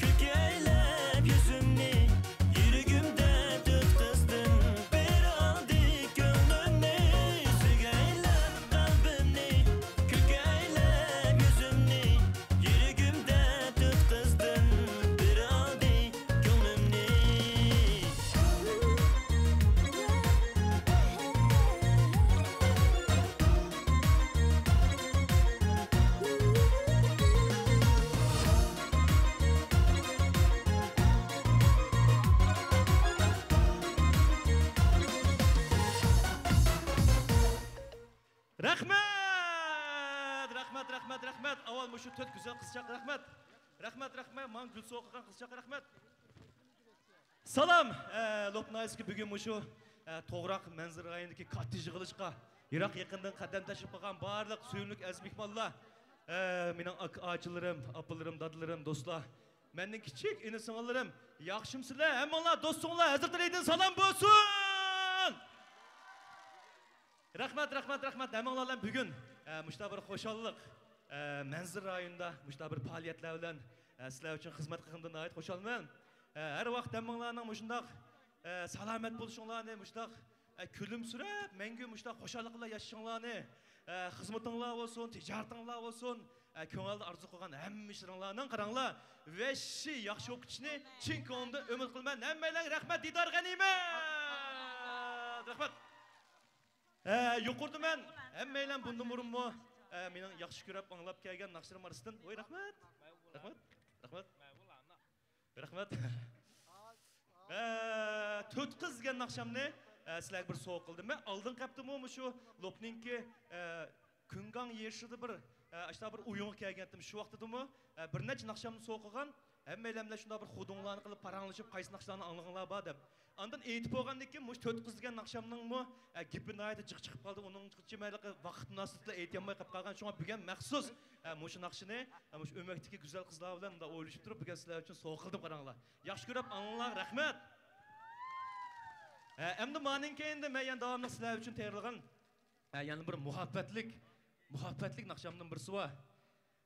كۈلكە ئەيلەپ يۈزۈمنى، يۈرىكىمدە تۆت قىزدىن بىرى ئالدى كۆڭلۈمنى. سۆيگۈ ئەيلەپ قەلبىمنى، كۈلكە ئەيلەپ يۈزۈمنى، يۈرىكىمدە تۆت قىزدىن بىرى ئالدى كۆڭلۈمنى. رەھمەت! رەھمەت، رەھمەت، رەھمەت! ئاۋۋال مۇشۇ تۆت گۈزەل قىزچاققا رەھمەت! رەھمەت، رەھمەت! ماڭا گۈل سوۋغا قىلغان قىزچاققا رەھمەت! سالام! ئە، لوپنايسكى بۈگۈن مۇشۇ، ئە، توغراق مەنزىرە رايونىدىكى كاتتا يىغىلىشقا يىراق يېقىندىن قەدەم تەشرىپ قىلغان بارلىق سۆيۈملۈك ئەزىز مېھمانلار، ئە، مېنىڭ ئاكا-ئاچىلىرىم، ئاپىلىرىم، دادىلىرىم، دوستلار، مەندىن كىچىك ئىنى-سىڭىللىرىم، ياخشىمۇسىلەر؟ ھەممىڭلار دوستۇڭلار ھەزرىتى ئىلىدىن سالام بولسۇن! رەھمەت، رەھمەت، رەھمەت. ھەممىڭلار بىلەن بۈگۈن، ئە، مۇشۇنداق بىر خۇشاللىق، ئە، مەنزىرە رايونىدا مۇشۇنداق بىر پائالىيەتلەر بىلەن، ئە، سىلەر ئۈچۈن خىزمەت قىلغىنىمدىن ناھايىتى خۇشالمەن. ئە، ھەر ۋاقىت ھەممىڭلارنىڭ مۇشۇنداق، ئە، سالامەت بولۇشۇڭلارنى، مۇشۇنداق، ئە، كۈلۈمسىرەپ، مەڭگۈ مۇشۇنداق خۇشاللىق بىلەن ياشىشىڭلارنى، ئە، خىزمىتىڭلار بولسۇن، تىجارىتىڭلار بولسۇن، ئە، كۆڭۈلدە ئارزۇ قىلغان ھەممە ئىشلىرىڭلارنىڭ قاراڭلار، ۋەھشىي ياخشى بولۇپ كېتىشىنى چىن كۆڭلۈمدىن ئۈمىد قىلىمەن. ھەممەيلەنگە رەھمەت، دىدار غەنىيمەت! رەھمەت! ئە، يۇقىرىدا مەن ھەممەيلەن بۇندىن بۇرۇنمۇ، ئە، مېنىڭ ياخشى كۆرۈپ ئاڭلاپ كەلگەن ناخشىلىرىم ئارىسىدىن، ۋاي، رەھمەت! رەھمەت! رەھمەت! رەھمەت! ئە، تۆت قىز دېگەن ناخشامنى، ئە، سىلەرگە بىر سوۋغا قىلدىم. مەن ئالدىنقى ھەپتىمۇ مۇشۇ لوپنىڭكى، ئە، كۈنگاڭ يېرىشىدا بىر، ئە، ئاشۇنداق بىر ئويۇنغا كەلگەنتىم. شۇ ۋاقتىدىمۇ، ئە، بىر نەچچە ناخشامنى سوۋغا قىلغان. ھەممەيلەن بىلەن شۇنداق بىر خۇدۇڭلارنى قىلىپ پاراڭلىشىپ، قايسى ناخشىلارنى ئاڭلىغىڭلار بار دەپ. ئاندىن ئېيتىپ بولغاندىن كېيىن مۇشۇ تۆت قىز دېگەن ناخشامنىڭمۇ، ئە، گېپى ناھايىتى جىق چىقىپ قالدى. ئۇنىڭ ئۈچۈن ھېلىقى ۋاقىت مۇناسىۋىتى بىلەن ئېيتالماي قېلىپ قالغان. شۇڭا بۈگۈن مەخسۇس، ئە، مۇشۇ ناخشىنى، ئە، مۇشۇ ئۆمەكتىكى گۈزەل قىزلار بىلەن مۇنداق ئويلىشىپ تۇرۇپ، بۈگۈن سىلەر ئۈچۈن سوۋغا قىلدىم، قاراڭلار. ياخشى كۆرۈپ ئاڭلاڭلار، رەھمەت. ئە، ئەمدى مانىڭ كەينىدە مەن يەنە داۋاملىق سىلەر ئۈچۈن تەييارلىغان، ئە، يەنە بىر مۇھەببەتلىك، مۇھەببەتلىك ناخشامدىن بىرسى بار.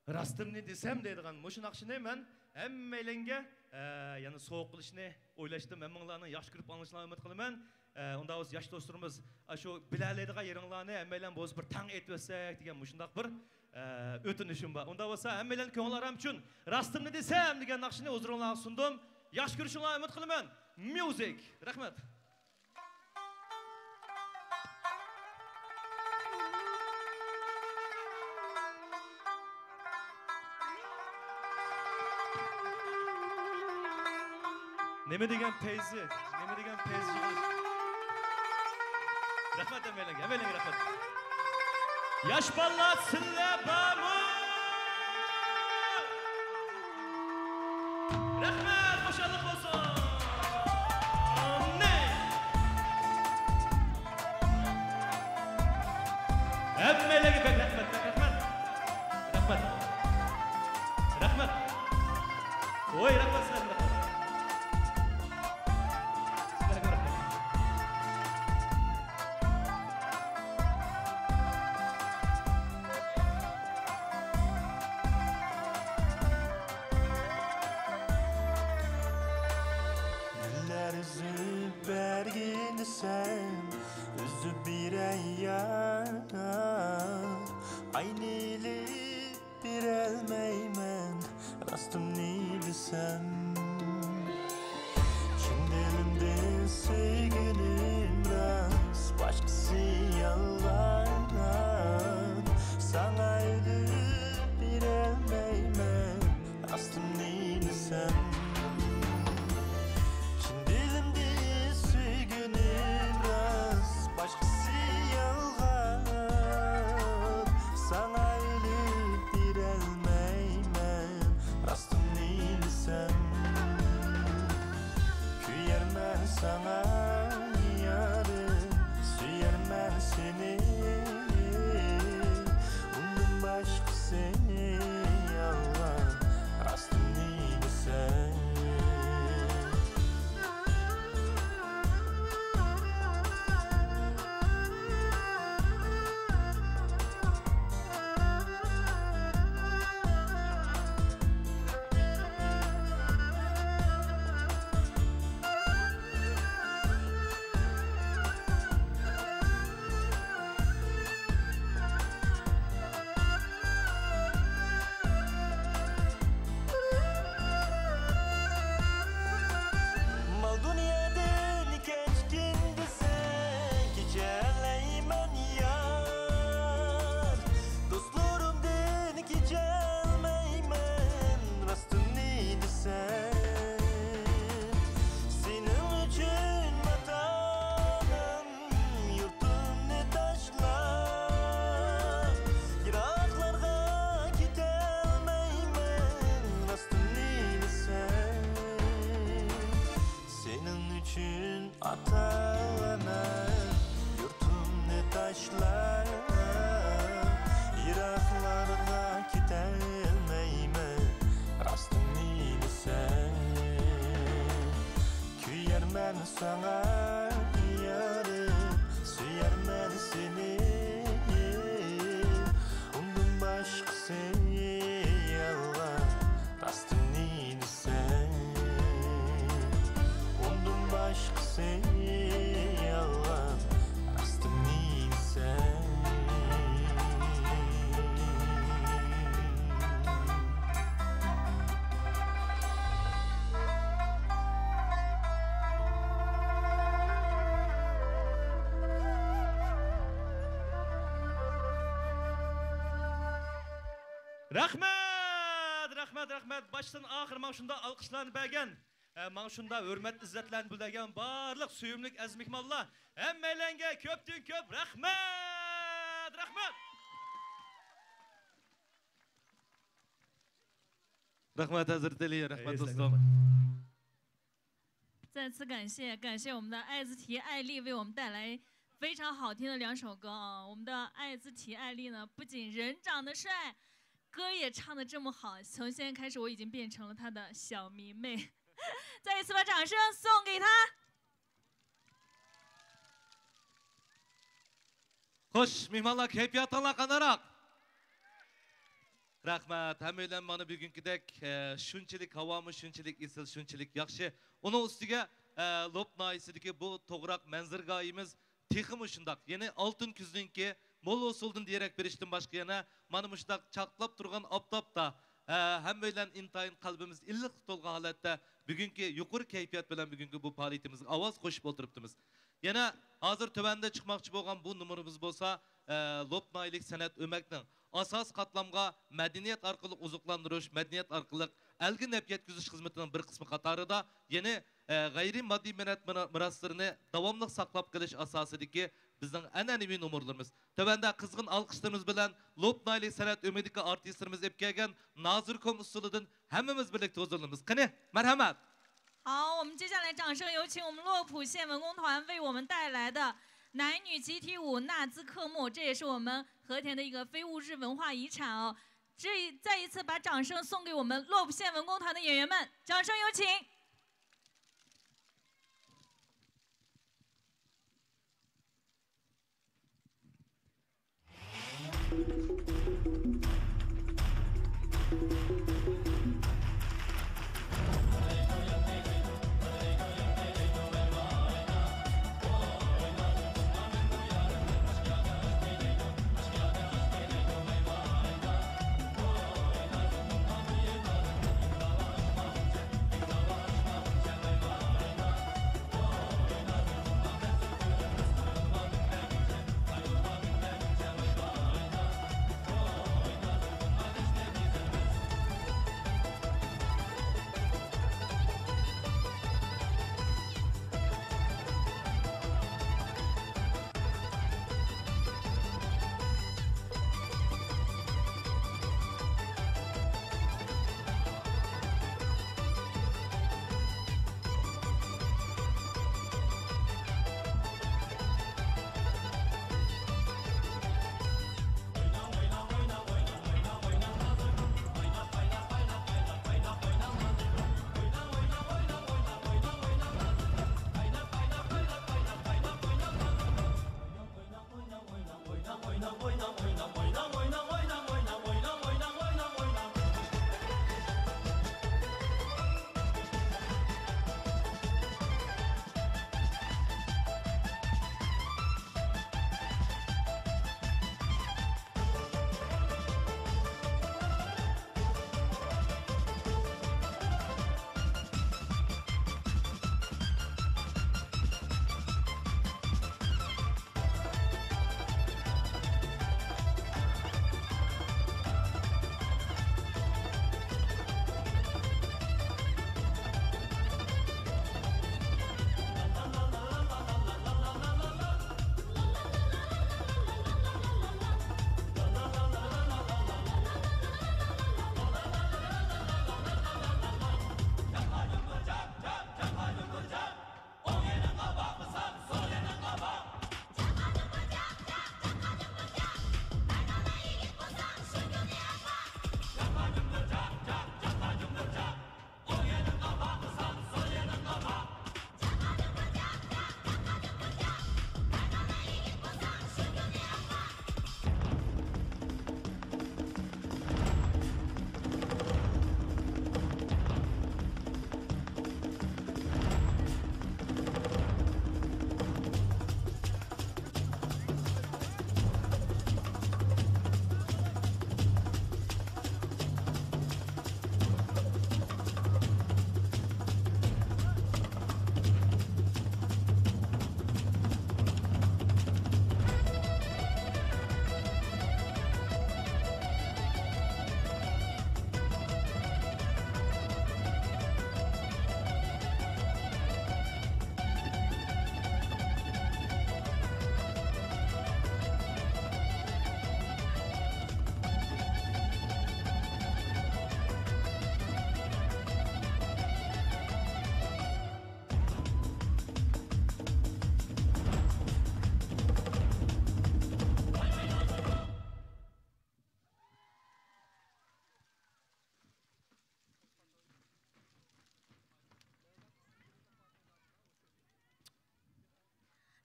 راستىمنى دېسەم دەيدىغان مۇشۇ ناخشىنى مەن ھەممەيلەنگە، ئە، يەنە سوۋغا قىلىشنى ئويلاشتىم. ھەممىڭلارنىڭ ياخشى كۆرۈپ ئاڭلىشىڭلارنى ئۈمىد قىلىمەن. ئە، ئۇنداق بولسا ياش دوستلىرىمىز، ئاشۇ بىلەلەيدىغان يېرىڭلارنى ھەممەيلەن بولسا بىر تەڭ ئېيتىۋەتسەك دېگەن مۇشۇنداق بىر، ئە، ئۆتۈنۈشۈم بار. ئۇنداق بولسا ھەممەيلەن كۆڭۈل ئارام ئۈچۈن راستىمنى دېسەم دېگەن ناخشىنى ھۇزۇرۇڭلارغا سۇندۇم. ياخشى كۆرۈشۈڭلارنى ئۈمىد قىلىمەن. ميۇزىك. رەھمەت. نېمە دېگەن پەيزى، نېمە دېگەن پەيزى يىغىلىش. رەھمەت ھەممەيلەنگە، ھەممەيلەنگە رەھمەت. ياش بالىلار، سىلەر بارمۇ؟ رەھمەت، خۇشاللىق بولسۇن. ئامىن. ھەممەيلەنگە بەك رەھمەت، بەك رەھمەت. رەھمەت. رەھمەت. ۋاي، رەھمەت سىلەرگە، رەھمەت. سىلەرگە رەھمەت. نەلەر ئۈزۈپ بەرگىن دېسەم، ئۈزۈپ بېرەي يا. ئاينىلىپ بېرەلمەيمەن، راستىمنى دېسەم. چىن دىلىمدىن سۆيگىنىم راست، باشقىسى يالغان. ساڭا ئۆلۈپ بېرەلمەيمەن، راستىمنى دېسەم. چىن دىلىمدىن سۆيگىنىم راست، باشقىسى يالغان. ساڭا ئۆلۈپ بېرەلمەيمەن، راستىمنى دېسەم. ساڭا يارىم، سۆيەرمەن سېنى. ئۇندىن باشقىسى يالغان، راستىمنى دېسەم. ئۇندىن باشقىسى يالغان، راستىمنى دېسەم. رەھمەت، رەھمەت، رەھمەت. باشتىن ئاخىر ماڭا شۇنداق ئالقىشلارنى بەرگەن، ئە، ماڭا شۇنداق ھۆرمەت-ئىززەتلەرنى بىلدۈرگەن بارلىق سۆيۈملۈك ئەزىز مېھمانلار، ھەممەيلەنگە كۆپتىن كۆپ رەھمەت، رەھمەت. رەھمەت، ھەزرىتى ئەلى، رەھمەت، دوستۇم. 再次感谢，感谢我们的爱自缇艾丽为我们带来非常好听的两首歌啊！我们的爱自缇艾丽呢，不仅人长得帅，歌也唱得这么好，从现在开始我已经变成了她的小迷妹。再一次把掌声送给她。 خوش، مېھمانلار، كەيپىياتىڭلار قانداقراق؟ رەھمەت، ھەممەيلەن مانا بۈگۈنكىدەك، ئە، شۇنچىلىك ھاۋامۇ شۇنچىلىك ئېسىل، شۇنچىلىك ياخشى. ئۇنىڭ ئۈستىگە، ئە، لوپ ناھىيەسىدىكى بۇ توغراق مەنزىرىگاھىمىز تېخىمۇ شۇنداق. يەنى ئالتۇن كۈزنىڭكى مول ھوسۇلدىن دېرەك بېرىشتىن باشقا يەنە مانا مۇشۇنداق چاقلاپ تۇرغان ئاپتاپتا، ئە، ھەممەيلەن ئىنتايىن قەلبىمىز ئىللىقلىق تولغان ھالەتتە بۈگۈنكى يۇقىرى كەيپىيات بىلەن بۈگۈنكى بۇ پائالىيىتىمىزگە ئاۋاز قوشۇپ ئولتۇرۇپتىمىز. يەنە ھازىر تۆۋەندە چىقماقچى بولغان بۇ نومۇرىمىز بولسا، ئە، لوپ ناھىيەلىك سەنئەت ئۆمەكنىڭ ئاساسىي قاتلامغا مەدەنىيەت ئارقىلىق ئوزۇقلاندۇرۇش، مەدەنىيەت ئارقىلىق ئەلگە نەپ يەتكۈزۈش خىزمىتىنىڭ بىر قىسمى قاتارىدا يەنى، ئە، غەيرىي ماددىي مىرات-، مىرا-، مىراسلىرىنى داۋاملىق ساقلاپ قېلىش ئاساسىدىكى بىزنىڭ ئەنئەنىۋى نومۇرلىرىمىز. تۆۋەندە قىزغىن ئالقىشلىرىمىز بىلەن لوپ ناھىيەلىك سەنئەت ئۆمىكىدىكى ئارتىسلىرىمىز ئېلىپ كەلگەن نازۇركوم ئۇسسۇلىدىن ھەممىمىز بىرلىكتە ھۇزۇرلىنىمىز. قېنى، مەرھەمەت! 好，我们接下来掌声有请我们洛浦县文工团为我们带来的男女集体舞《纳兹克莫》，这也是我们和田的一个非物质文化遗产哦。这一，再一次把掌声送给我们洛浦县文工团的演员们，掌声有请。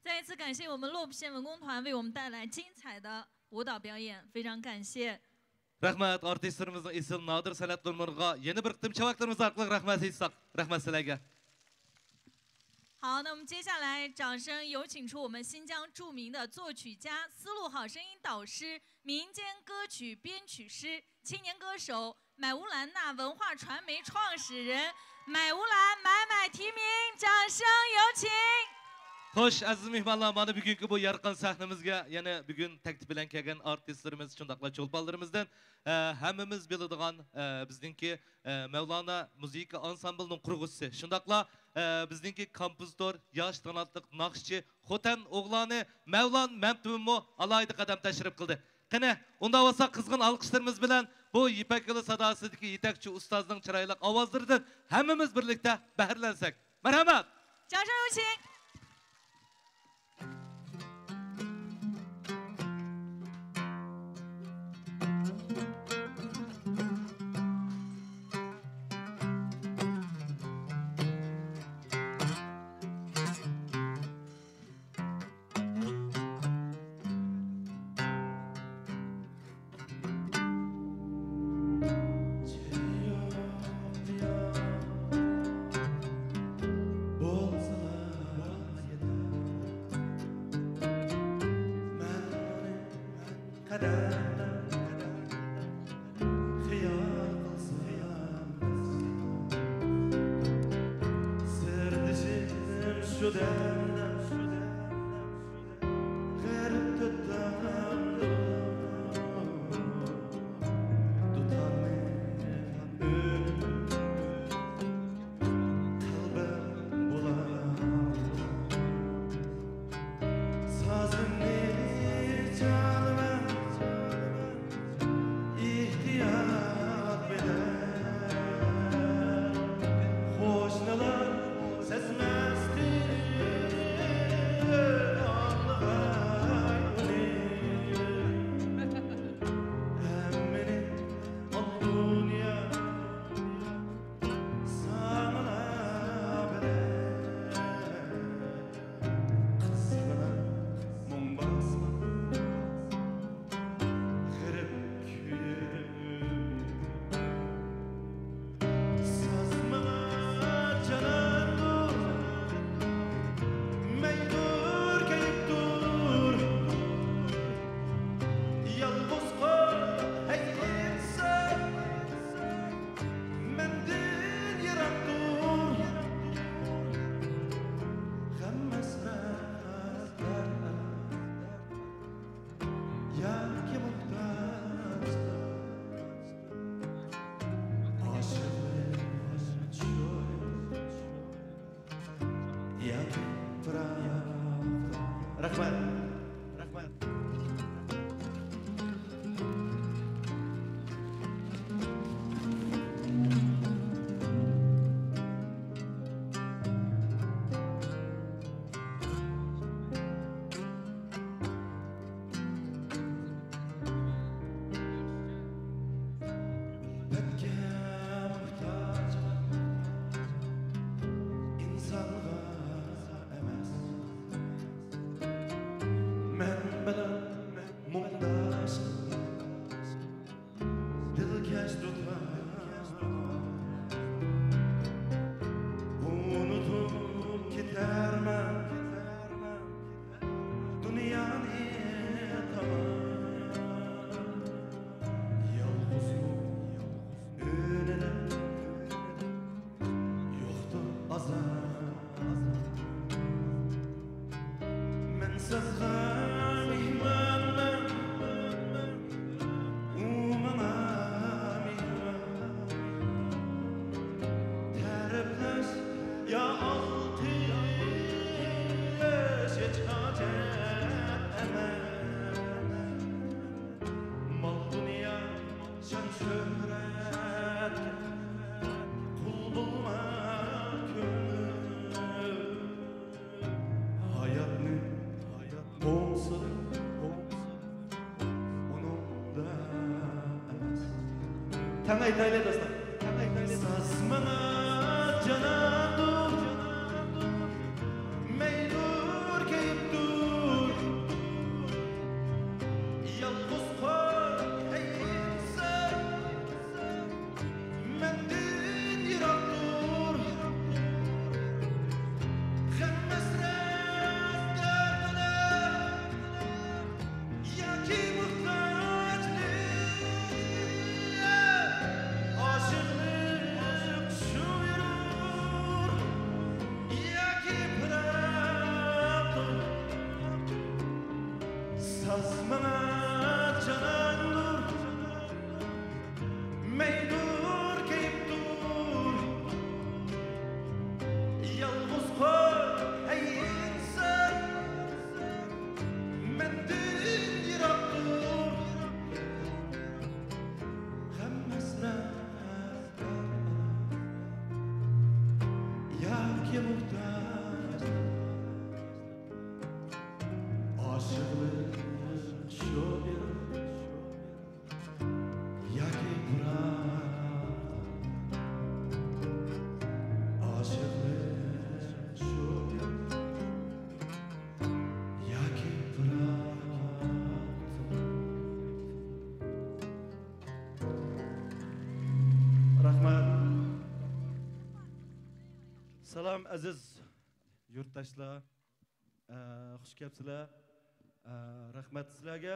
再次感谢我们洛普县文工团为我们带来精彩的舞蹈表演，非常感谢。 رەھمەت، ئارتىسلىرىمىزنىڭ ئېسىل نادىر سەنئەت نومۇرىغا يەنە بىر قېتىم چاۋاكلىرىمىز ئارقىلىق رەھمەت ئېيتساق. رەھمەت سىلەرگە. 好，那我们接下来掌声有请出我们新疆著名的作曲家、丝路好声音导师、民间歌曲编曲师、青年歌手买乌兰娜文化传媒创始人买乌兰买买提名，掌声有请。 خوش، ئەزىز مېھمانلار، مانا بۈگۈنكى بۇ يارقىن سەھنىمىزگە يەنە بۈگۈن تەكلىپ بىلەن كەلگەن ئارتىسلىرىمىز، شۇنداقلا چولپانلىرىمىزدىن، ئە، ھەممىمىز بىلىدىغان، ئە، بىزنىڭكى، ئە، مەۋلانا مۇزىكا ئانسامبىلىنىڭ قۇرغۇچىسى، شۇنداقلا، ئە، بىزنىڭكى كومپوزىتور، ياش تالانتلىق ناخشىچى، خوتەن ئوغلانى مەۋلان مەمتىمىنمۇ ئالاھىدە قەدەم تەشرىپ قىلدى. قېنى، ئۇنداق بولسا قىزغىن ئالقىشلىرىمىز بىلەن بۇ يىپەك يولى ساداسىدىكى يېتەكچى ئۇستازنىڭ چىرايلىق ئاۋازلىرىدىن ھەممىمىز بىرلىكتە بەھرىلەنسەك. مەرھەمەت! 掌声有请。 رەھمەت. رەھمەت. ئۈلپەتكە موھتاج ئىنسانغا ئەمەس، مەن بىلەن مۇڭداش دىلكەش دۇتار. ئۇنتۇپ كېتەرمەن دۇنيانى تامام. يالغۇزمۇ ئۆيلىنىپ يوقتۇر ئازاب. مەن سىزغا مېھمانمەن، ئۇ ماڭا مېھمان. تەرىپلەش يا ئالقىش ھېچ ھاجەت ئەمەس. مال دۇنيا، شان شۆھرەتكە قۇل بولما كۆڭۈل. ھاياتنى ئوڭسىدىم، ئۇنىڭدا ئەمەس. تەڭ ئېيتايلى دوستلار، تەڭ ئېيتايلى. ساز ماڭا جاناندۇر، مەيدۇر كەيپتۇر. موھتاجلىق، ئاشىقلىق شۇ يۈرۈر ياكى پىراقتۇر. ساز ماڭا جاناندۇر، مەيدۇر كەيپتۇر. يالغۇز قوي، ھەي ئىنسان، مەندىن يىراق تۇر. غەم ھەسرەت ياكى موھتاج، ئاشىقلىق شۇ بىر ياكى پىراق، ئاشىقلىق شۇ ياكى پىراق. رەھمەت. سالام، ئەزىز يۇرتداشلار. ئە، خۇش كەپسىلەر. ئە، رەھمەت سىلەرگە.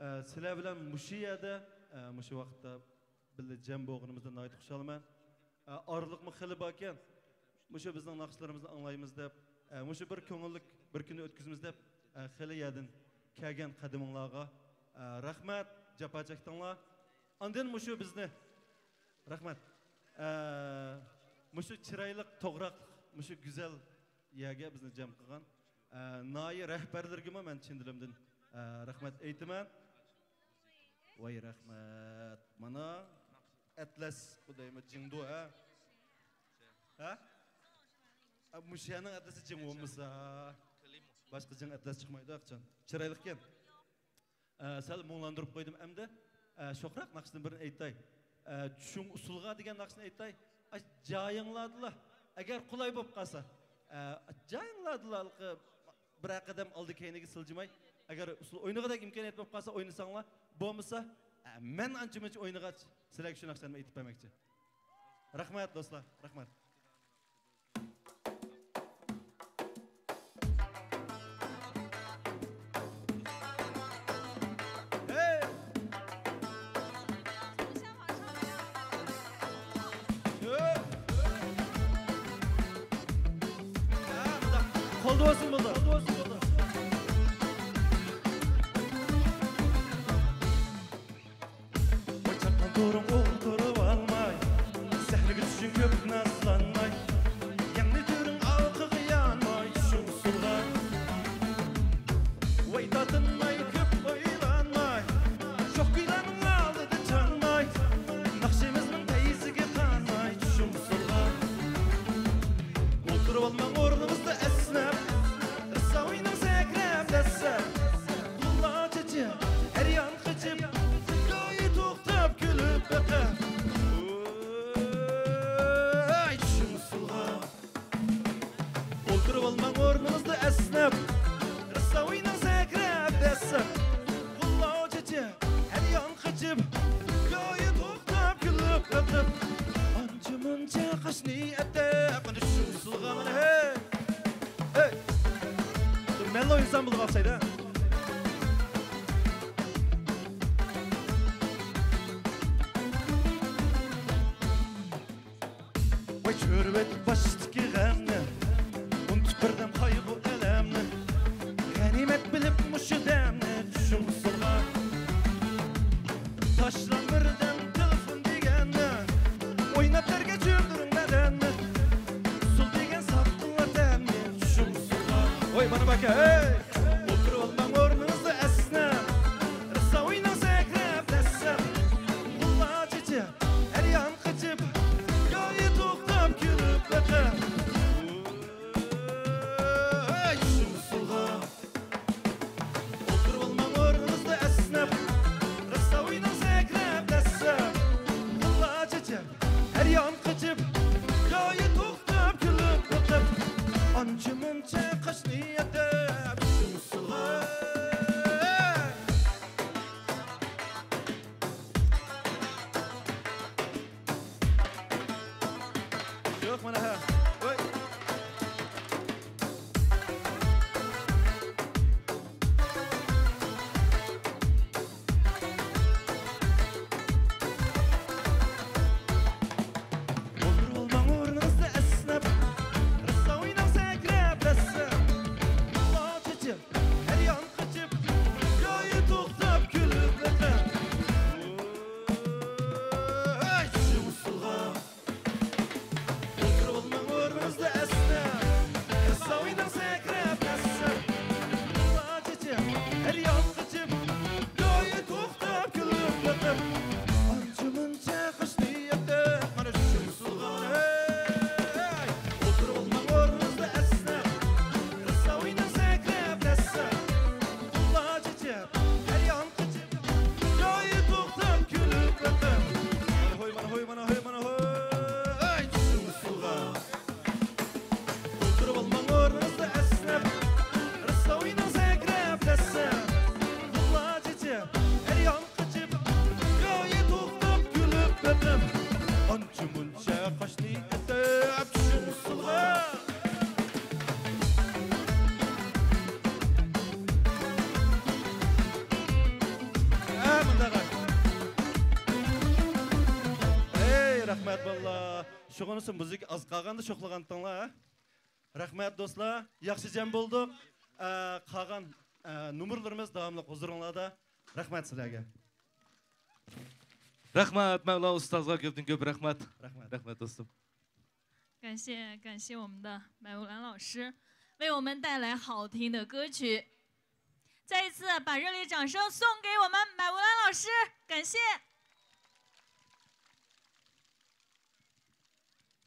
ئە، سىلەر بىلەن مۇشۇ يەردە، ئە، مۇشۇ ۋاقىتتا بىللە جەم بولغىنىمىزدىن ناھايىتى خۇشالمەن. ئە، ئارىلىقمۇ خېلى باركەن. مۇشۇ بىزنىڭ ناخشىلىرىمىزنى ئاڭلايمىز دەپ، ئە، مۇشۇ بىر كۆڭۈللۈك بىر كۈننى ئۆتكۈزىمىز دەپ، ئە، خېلى يەردىن كەلگەن قەدىمىڭلارغا، ئە، رەھمەت، جاپا چەكتىڭلار. ئاندىن مۇشۇ بىزنى، رەھمەت. ئە، مۇشۇ چىرايلىق توغراقلىق، مۇشۇ گۈزەل يەرگە بىزنى جەم قىلغان، ئە، ناھىيە رەھبەرلىرىگىمۇ مەن چىن دىلىمدىن، ئە، رەھمەت ئېيتىمەن. ۋاي رەھمەت. مانا ئەتلەس، بۇ دەيمۇ جىڭدۇ، ھە؟ ھە؟ ئە، مۇشۇ يەرنىڭ ئەتلىسى جىڭ بولمىسا، باشقا جىڭ ئەتلەس چىقمايدۇ، ئاقچان. چىرايلىقكەن. ئە، سەل مۇڭلاندۇرۇپ قويدۇم ئەمدى. ئە، شوخراق ناخشىدىن بىرنى ئېيتاي. ئە، چۈشۈڭ ئۇسسۇلغا دېگەن ناخشىنى ئېيتاي. ئاش جايىڭلاردىلا، ئەگەر قولاي بولۇپ قالسا. ئە، جايىڭلاردىلا، بىرەر قەدەم ئالدى كەينىگە سىلجىماي. ئەگەر ئۇسسۇل ئوينىغۇدەك ئىمكانىيەت بولۇپ قالسا ئوينىساڭلار. بولمىسا، ئە، مەن ئانچە-مۇنچە ئوينىغاچ سىلەرگە شۇ ناخشىلارنى ئېيتىپ بەرمەكچى. رەھمەت، دوستلار، رەھمەت. قولدا بولسۇن بولدى. چاققان تۇرۇڭ ئولتۇرۇۋالماي، سەھنىگە چۈشۈڭ كۆپ نازلانماي، يەڭنى تۈرۈڭ ئالقىغا يانماي، چۈشۈڭ ئۇسسۇلغا. ۋاي تارتىنماي كۆپ ئويلانماي، شوخ كۈيلەرنىڭ ئالدىدا چانماي، ناخشىمىزنىڭ پەيزىگە قانماي، چۈشۈڭ ئۇسسۇلغا. ئولتۇرۇۋالماڭ ئورنىڭىزدا ئەسنەپ، رەسسا ئويناڭ سەكرەپ دەسسەپ، غۇللا چېچىپ ھەر يان قېچىپ، گاھى توختاپ كۈلۈپ بېقىپ. ۋاي چۈشۈڭ ئۇسسۇلغا. ئولتۇرۇۋالماڭ ئورنىڭىزدا ئەسنەپ، رەسسا ئويناڭ سەكرەپ دەسسەپ، غۇللا چېچىپ ھەر يان قېچىپ، گاھى توختاپ كۈلۈپ بېقىپ، ئانچە-مۇنچە قاشنى ئەتەپ، مانا چۈشۈڭ ئۇسسۇلغا مانا، ھەي! ھەي! مەنلا ئوينىسام بولىدىغان ئوخشايدۇ. ۋاي چۆرۈۋەت باشتىكى غەمنى، ئۇنتۇپ بىردەم قايغۇ-ئەلەمنى، غەنىيمەت بىلىپ مۇشۇ دەمنى، چۈشۈڭ ئۇسسۇلغا. تاشلاڭ بىردەم تېلېفون دېگەننى، ئويناپ تەرگە چۆمدۈرۈڭ بەدەننى، ئۇسسۇل دېگەن ساتقىنلار تەننى، چۈشۈڭ ئۇسسۇلغا. ۋاي مانا باكا، ھەي! ئولتۇرۇۋالماڭ ئورنىڭىزدا ئەسنەپ، رەسسا ئويناڭ سەكرەپ دەسسەپ، غۇللا چېچىپ ھەر يان قېچىپ، گاھى توختاپ كۈلۈپ بېقىپ. ۋاي چۈشۈڭ ئۇسسۇلغا. ئولتۇرۇۋالماڭ ئورنىڭىزدا ئەسنەپ، رەسسا ئويناڭ سەكرەپ شۇغىنىسى مۇزىكا ئاز قالغاندا شوخلىغانتىڭلار، ھە؟ رەھمەت دوستلار، ياخشى جەم بولدۇق. ئە، قالغان، ئە، نومۇرلىرىمىز داۋاملىق ھۇزۇرۇڭلاردا. رەھمەت سىلەرگە. رەھمەت مەۋلا ئۇستازغا، كۆپتىن كۆپ رەھمەت. رەھمەت. رەھمەت دوستۇم. 感谢感谢我们的买乌兰老师，为我们带来好听的歌曲。再一次把热烈掌声送给我们买乌兰老师，感谢。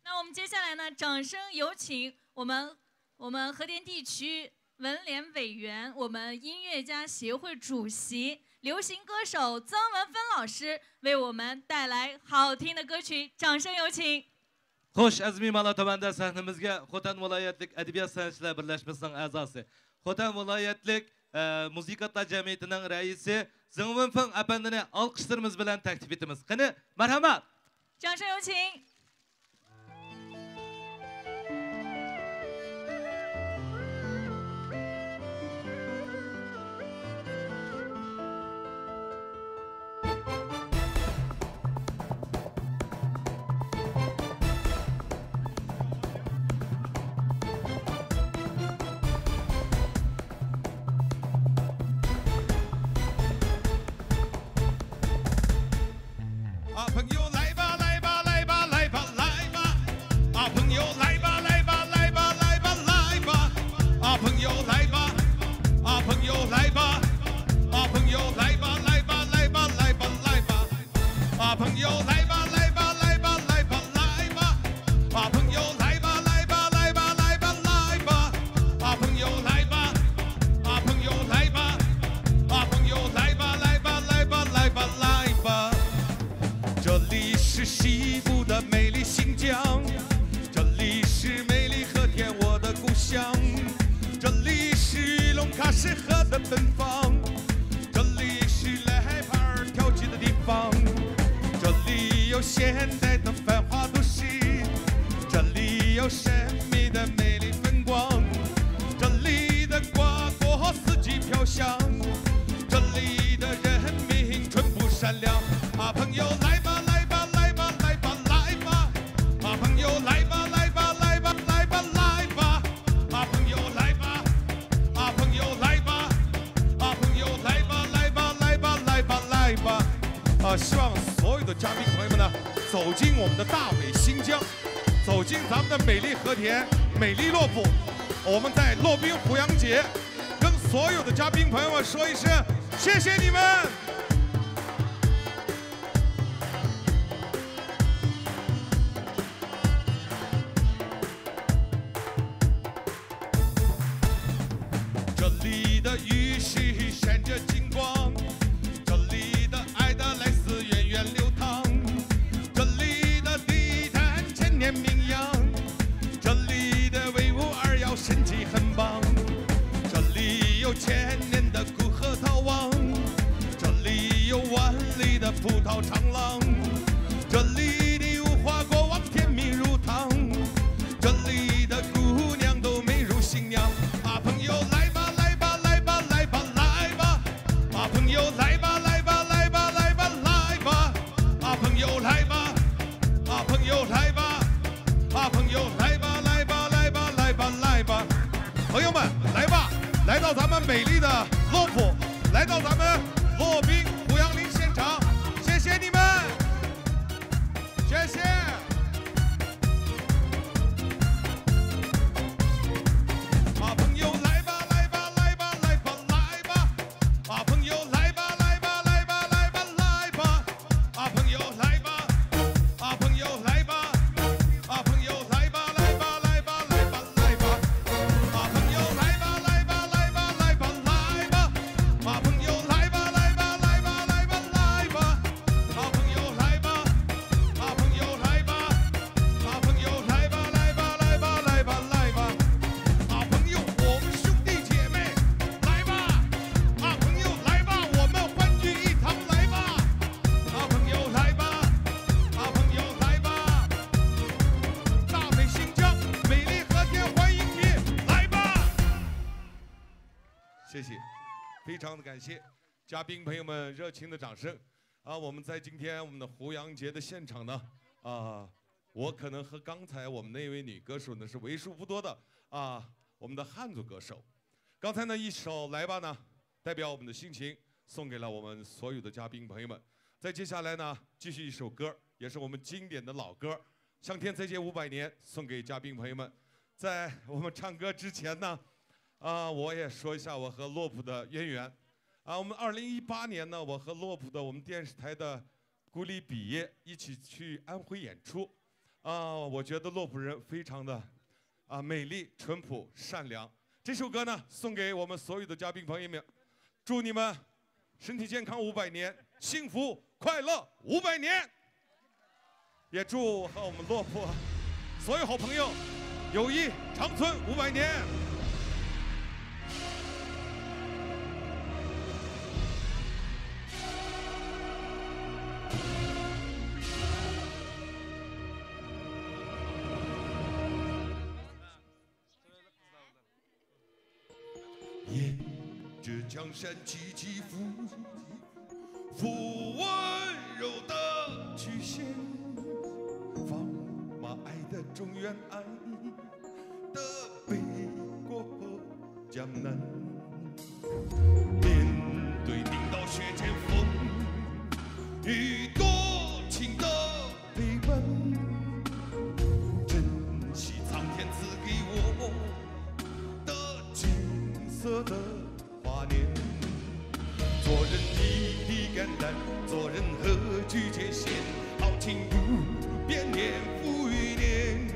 那我们接下来呢，掌声有请我们我们和田地区文联委员、我们音乐家协会主席、流行歌手曾文芬老师为我们带来好听的歌曲，掌声有请。 خوش، ئەزىز مېھمانلار، تۆۋەندە سەھنىمىزگە خوتەن ۋىلايەتلىك ئەدەبىيات سەنئەتچىلەر بىرلەشمىسىنىڭ ئەزاسى، خوتەن ۋىلايەتلىك ئە، مۇزىكانتلار جەمئىيىتىنىڭ رەئىسى زېڭ ۋېنفېڭ ئەپەندىنى ئالقىشلىرىمىز بىلەن تەكلىپ ئېتىمىز. قېنى، مەرھەمەت! 掌声有请。 啊，朋友来吧，来吧，来吧，来吧，来吧。啊，朋友来吧，来吧，来吧，来吧，来吧。啊，朋友来吧，啊，朋友来吧，啊，朋友来吧，来吧，来吧，来吧，来吧。啊，朋友来吧，来吧，来吧，来吧，来吧。啊，朋友来吧，来吧，来吧，来吧，来吧。啊，朋友来吧，啊，朋友来吧，啊，朋友来吧，来吧，来吧，来吧，来吧。这里是西部的美丽新疆，这里是美丽和田，我的故乡。这里是玉龙喀什河的奔放，这里是莱海帕尔跳起的地方。这里有现代的繁华都市，这里有神秘的美丽风光。这里的瓜果四季飘香，这里的人民 春不善良。啊，朋友来吧，来吧，来吧，来吧，来吧。啊，朋友来吧，来吧，来吧，来吧，来吧。啊，朋友来吧，啊，朋友来吧，啊，朋友来吧，来吧，来吧，来吧，来吧。啊，希望所有的嘉宾朋友们呢，走进我们的大北新疆，走进咱们的美丽和田、美丽洛普。我们在洛宾胡杨节 跟所有的嘉宾朋友们说一声，谢谢你们。这里的雨水闪着金光，这里的爱的来自源远流淌，这里的地毯千年名扬。 这里的威武而耀神气很棒，这里有千年的古河陶王，这里有万里的葡萄长廊，这里的无花果王甜蜜如糖，这里的姑娘都美如新娘。啊，朋友来吧，来吧，来吧，来吧，来吧。啊，朋友来吧，来吧，来吧，来吧，来吧。啊，朋友来吧。 啊，朋友来吧，啊，朋友来吧，来吧，来吧，来吧，来吧。朋友们，来吧，来到咱们美丽的洛普，来到咱们洛宾胡杨林现场，谢谢你们，谢谢。啊，朋友来吧，来吧，来吧，来吧，来吧。 啊，朋友来吧，来吧，来吧，来吧，来吧。啊，朋友来吧，啊，朋友来吧，啊，朋友来吧，来吧，来吧，来吧，来吧。啊，朋友来吧，来吧，来吧，来吧，来吧。啊，朋友来吧，来吧，来吧，来吧，来吧。啊，朋友来吧，啊，朋友来吧，啊，朋友来吧，来吧，来吧，来吧，来吧。啊，朋友，我们兄弟姐妹。 来吧，啊，朋友，来吧，我们欢聚一堂，来吧，啊，朋友，来吧，啊，朋友，来吧，大美新疆，美丽和田欢迎你，来吧。谢谢，非常的感谢嘉宾朋友们热情的掌声。啊，我们在今天我们的胡杨节的现场呢，啊，我可能和刚才我们那位女歌手呢是为数不多的啊，我们的汉族歌手。刚才呢一首《来吧》呢，代表我们的心情送给了我们所有的嘉宾朋友们。再接下来呢，继续一首歌，也是我们经典的老歌，《向天再借五百年》，送给嘉宾朋友们。在我们唱歌之前呢，啊，我也说一下我和洛普的渊源。啊，我们二零一八年呢，我和洛普的我们电视台的顾丽比一起去安徽演出。啊，我觉得洛普人非常的啊美丽、淳朴、善良。这首歌呢，送给我们所有的嘉宾朋友们，祝你们身体健康五百年，幸福快乐五百年。也祝贺我们洛普所有好朋友友谊长存五百年。沿着江山起起伏伏，温柔的曲线，放马爱的中原爱的北国江南。面对冰刀雪剑风雨多情的 陪伴，珍惜苍天赐给我的金色的华年。做人一粒肝胆，做人何惧艰险？豪情不变年复一年。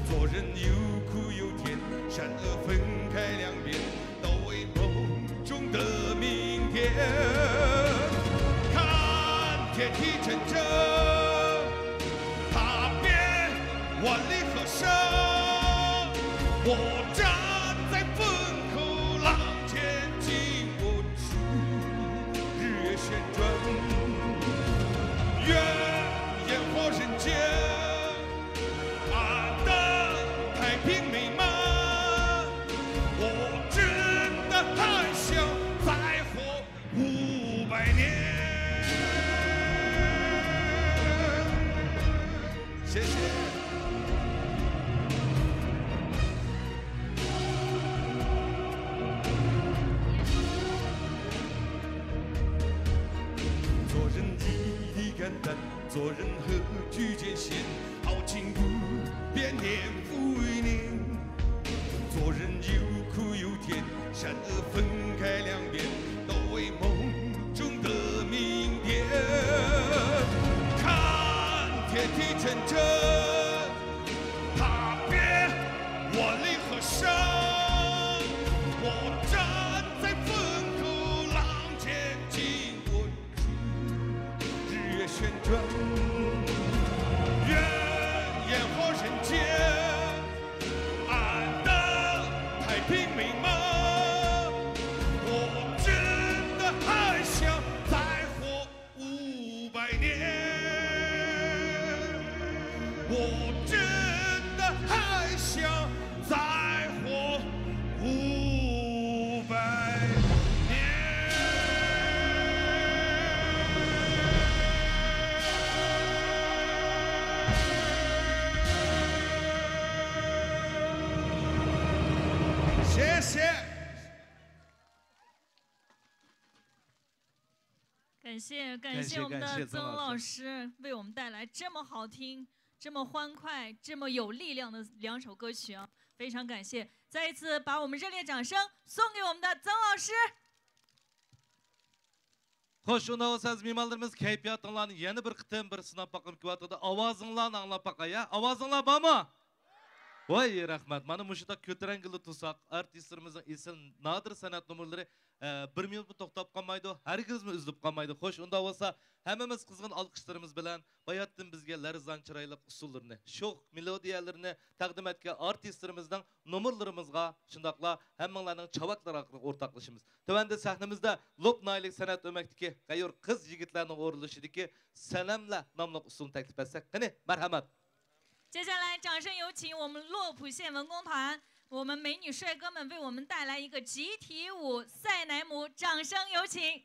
做人有苦有甜，善恶分开两边， 都为梦中的明天。看天地铮铮，踏遍万里河山，我站在风口浪尖，尽管是日月旋转。愿烟火人间， 安得太平美满，我真的还想再活五百年。谢谢。做人一粒肝胆， 做人何惧艰险，豪情不变年复一年。做人有苦有甜，善恶分开两边，都为梦中的明天。看天地铮铮，踏遍万里河山，我站在风口浪尖，尽管 日月旋转，愿烟火人间，安得太平美满。我真的还想再活五百年，我真的还想再活 五百年。谢谢。 感谢感谢我们的曾老师为我们带来这么好听、这么欢快、这么有力量的两首歌曲啊！非常感谢，再一次把我们热烈掌声送给我们的曾老师。 خوش، ئۇنداق بولسا ئەزىز مېھمانلىرىمىز كەيپىياتىڭلارنى يەنە بىر قېتىم بىر سىناپ باققۇم كېلىۋاتىدۇ. ئاۋازىڭلارنى ئاڭلاپ باقاي، ھە؟ ئاۋازىڭلار بارمۇ؟ ۋاي رەھمەت، مانا مۇشۇنداق كۆتۈرەڭگۈلۈك تۇرساق، ئارتىسلىرىمىزنىڭ ئېسىل نادىر سەنئەت نومۇرلىرى، ئە، بىر مىنۇتمۇ توختاپ قالمايدۇ، ھەرگىزمۇ ئۈزۈلۈپ قالمايدۇ. خوش، ئۇنداق بولسا ھەممىمىز قىزغىن ئالقىشلىرىمىز بىلەن باياتتىن بىزگە لەرزان چىرايلىق ئۇسسۇللىرىنى، شوخ مېلودىيەلىرىنى تەقدىم ئەتكەن ئارتىسلىرىمىزنىڭ نومۇرلىرىمىزغا، شۇنداقلا ھەممىڭلارنىڭ چاۋاكلىرىغا ئورتاقلىشىمىز. تۆۋەندە سەھنىمىزدە لوپ ناھىيەلىك سەنئەت ئۆمەكتىكى غەيۇر قىز يىگىتلەرنىڭ ئورۇنلىشىدىكى سەنەملەر ناملىق ئۇسسۇلنى تەكلىپ ئەتسەك قېنى، مەرھەمەت. 接下来，掌声有请我们洛普县文工团，我们美女帅哥们为我们带来一个集体舞《赛乃姆》，掌声有请。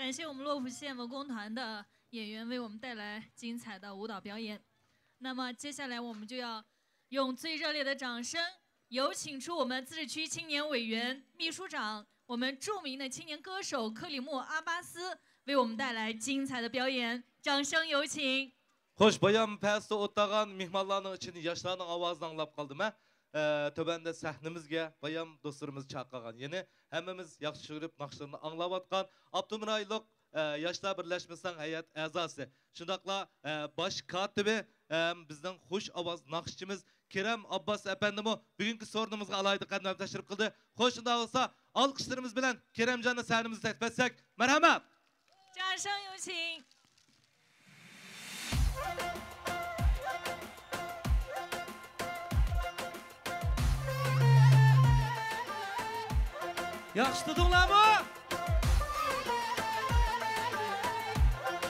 感谢我们洛府县文工团的演员为我们带来精彩的舞蹈表演。那么接下来我们就要用最热烈的掌声，有请出我们自治区青年委员、秘书长，我们著名的青年歌手克里木阿巴斯为我们带来精彩的表演。掌声有请。 خوش، بايام پەستە ئولتۇرغان مېھمانلارنىڭ ئىچىدىن ياشلارنىڭ ئاۋازىنى ئاڭلاپ قالدىم ھە. ئە، تۆۋەندە سەھنىمىزگە بايام دوستلىرىمىز چاقىرغان. يەنى ھەممىمىز ياخشى كۆرۈپ ناخشىلىرىنى ئاڭلاۋاتقان ئاپتونوم رايونلۇق، ئە، ياشلار بىرلەشمىسىنىڭ ھەيئەت ئەزاسى، شۇنداقلا، ئە، باش كاتىپى ھەم بىزنىڭ خۇش ئاۋاز ناخشىچىمىز كېرەم ئابباس ئەپەندىمۇ بۈگۈنكى سورۇنىمىزغا ئالاھىدە قەدەم تەشرىپ قىلدى. خوش، شۇنداق بولسا ئالقىشلىرىمىز بىلەن كېرەمجاننى سەھنىمىزگە تەكلىپ ئەتسەك. مەرھەمەت. 掌声有请。 ياخشى تۇردۇڭلارمۇ؟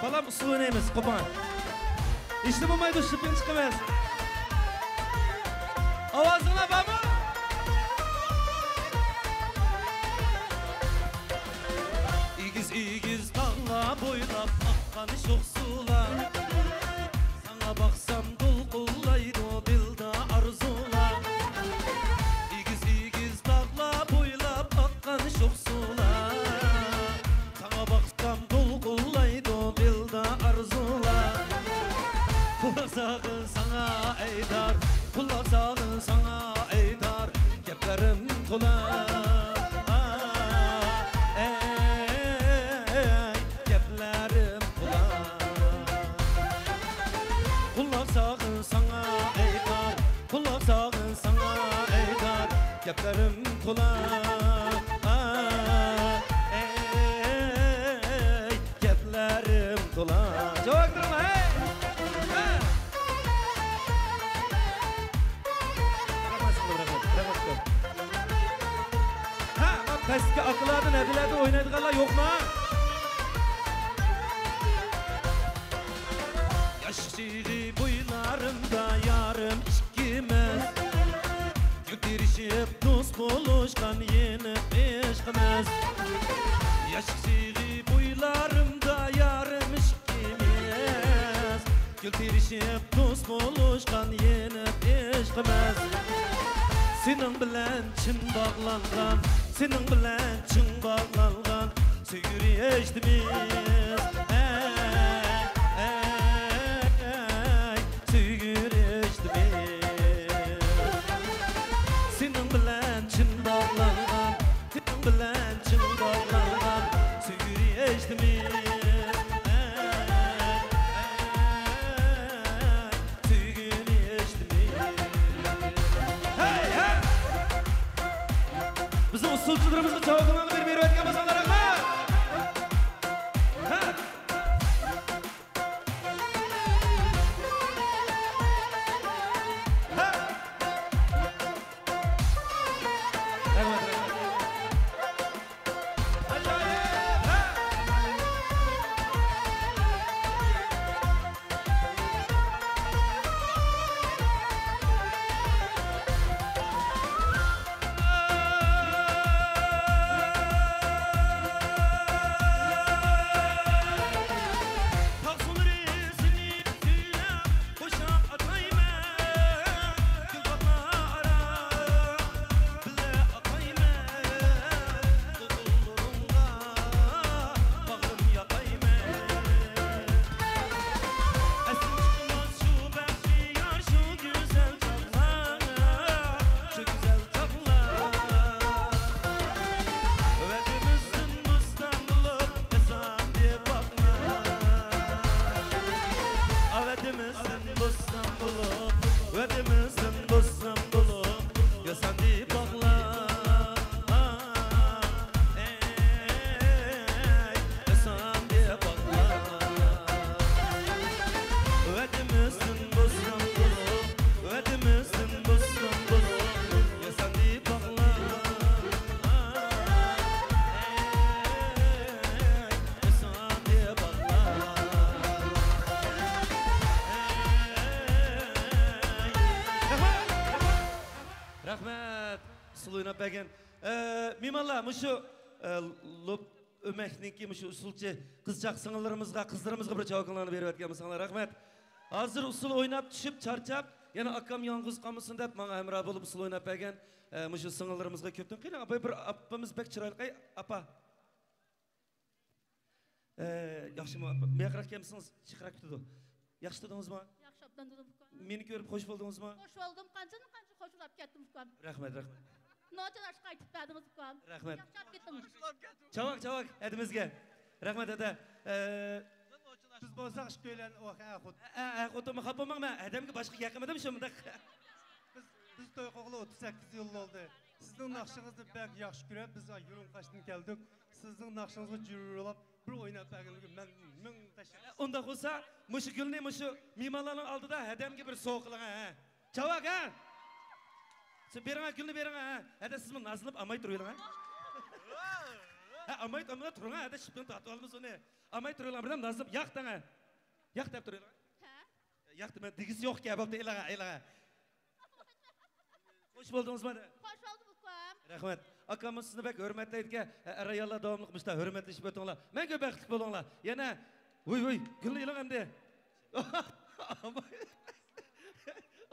بالام، ئۇسسۇل ئوينايمىز، قوپاڭ. ھېچنېمە بولمايدۇ، شىپپىڭ چىقىمىز. ئاۋازىڭلار بارمۇ؟ ئېگىز-ئېگىز تاغلار بويلاپ ئاققان شوخ سۇلار. ساڭا باقسام دولقۇنلايدۇ دىلدا ئارزۇلار. ئېگىز-ئېگىز تاغلار بويلاپ ئاققان شوخ سۇلار. ساڭا باقسام دولقۇنلايدۇ دىلدا ئارزۇلار. قۇلاق سالغىن ساڭا ئېيتار، قۇلاق سالغىن ساڭا ئېيتار، گەپلىرىم تولا. ئەي، گەپلىرىم تولا. قۇلاق سالغىن ساڭا ئېيتار، قۇلاق سالغىن ساڭا ئېيتار، گەپلىرىم تولا. ئەي، گەپلىرىم تولا. جاۋاب بېرىڭلار، ھەي! ھە! رەھمەت، رەھمەت، رەھمەت كۆپ. ھە، مانا پەستىكى ئاكىلاردىن، ھەدىلەردىن ئوينايدىغانلار يوقما؟ ياش چېغى بويلىرىمدا يارىم ئىككىمىز، گۈل تېرىشىپ دوست بولۇشقان يېنىق ئىشقىمىز. ياش چېغى بويلىرىمدا يارىم ئىككىمىز، گۈل تېرىشىپ دوست بولۇشقان يېنىق ئىشقىمىز. سېنىڭ بىلەن چىن باغلانغان، سېنىڭ بىلەن چىن باغلانغان سۆيگۈ رىشتىمىز، ئەي، ئەي، سۆيگۈ رىشتىمىز. سېنىڭ بىلەن چىن باغلانغان، سېنىڭ بىلەن چىن باغلانغان سۆيگۈ رىشتىمىز، ئەي، ئەي، سۆيگۈ رىشتىمىز. ھەي، ھەي! بىزنىڭ ئۇسسۇلچىلىرىمىزغا چاۋاكىلارنى بېرىپ بېرىۋەتكەن بولساڭلار رەھمەت! ھە! ھە! رەھمەت، رەھمەت. رەھمەت، ئۇسسۇل ئويناپ بەرگەن. ئە، مېھمانلار، مۇشۇ، ئە، لوپ-، ئۆمەكنىڭكى مۇشۇ ئۇسسۇلچى قىزچاق سىڭىللىرىمىزغا، قىزلىرىمىزغا بىر چاۋاكىڭلارنى بېرىۋەتكەن بولساڭلار، رەھمەت. ھازىر ئۇسسۇل ئويناپ چۈشۈپ چارچاپ، يەنە ئاكام يالغۇز قالمىسۇن دەپ ماڭا ھەمراھ بولۇپ ئۇسسۇل ئويناپ بەرگەن، ئە، مۇشۇ سىڭىللىرىمىزغا كۆپتىن قېنى، ئاپا، بىر ئاپىمىز بەك چىرايلىق، ئەي، ئاپا. ئە، ياخشىمۇ، ئاپا؟ بۇياقراق كەلمىسىڭىز، جىقراق كېتىدۇ. ياخشى تۇردىڭىزمۇ؟ ياخشى ئوبدان تۇردۇم، ئۇكام. مېنى كۆرۈپ خوش بولدىڭىزمۇ؟ خوش بولدۇم، قانچىدىن قانچە خوش بولاپ كەتتىم، ئۇكام. رەھمەت، رەھمەت. نوچىنى ئاشقا ئېيتىپ بەردىڭىز، ئۇكام. رەھمەت. ياخشى ئاپ كەتتىم. چاۋاك، چاۋاك، ھەدىمىزگە. رەھمەت، ھەدە. ئە، بىز بولساق ئىككىيلەن، ئۇ، ھە، خۇد. ئە، ئە، خوتۇنمۇ خاپا بولماڭ، مەن ھەدەمگە باشقا گەپ قىلمىدىم، شۇ مۇنداق. بىز، بىز توي قىلغىلى ئوتتۇز سەككىز يىل بولدى. سىزنىڭ ناخشىڭىزنى بەك ياخشى كۆرۈپ، بىز يۇرۇن قاشتىن كەلدۇق. سىزنىڭ ناخشىڭىزغا جۇرۇلاپ، بىر ئويناپ بەرگىنىڭىزگە مەن مىڭ تەشەككۈر. ئۇنداق بولسا، مۇشۇ گۈلنى مۇشۇ مېھمانلارنىڭ ئالدىدا ھەدەمگە بىر سوۋغا قىلىڭ، ھە. چاۋاك، ھە. سىز بېرىڭ، گۈلنى بېرىڭ، ھە. ھەدە، سىزمۇ نازلىنىپ ئالماي تۇرۇۋېلىڭ، ھە. ھە، ئالماي، ئالماي تۇرۇڭ، ھە. ھەدە، شىپتىن تارتىۋالىمىز ئۇنى. ئالماي تۇرۇۋېلىڭ، بىردەم نازلىنىپ، ياق دەڭ، ھە. ياق دەپ تۇرۇۋېلىڭ. ھە؟ ياق دېمە، دېگۈسى يوقكەن، بوپتۇ، ئېلىڭ، ھە، ئېلىڭ، ھە. خوش بولدىڭىزمۇ؟ خوش بولدۇم، ئۇكام. رەھمەت. ئاكاممۇ سىزنى بەك ھۆرمەتلەيدىكەن. ئەرەياللار داۋاملىق مۇشۇنداق ھۆرمەتلىشىپ ئۆتۈڭلار. مەڭگۈ بەختلىك بولۇڭلار. يەنە، ۋۇي، ۋۇي، گۈلنى ئېلىڭ ئەمدى.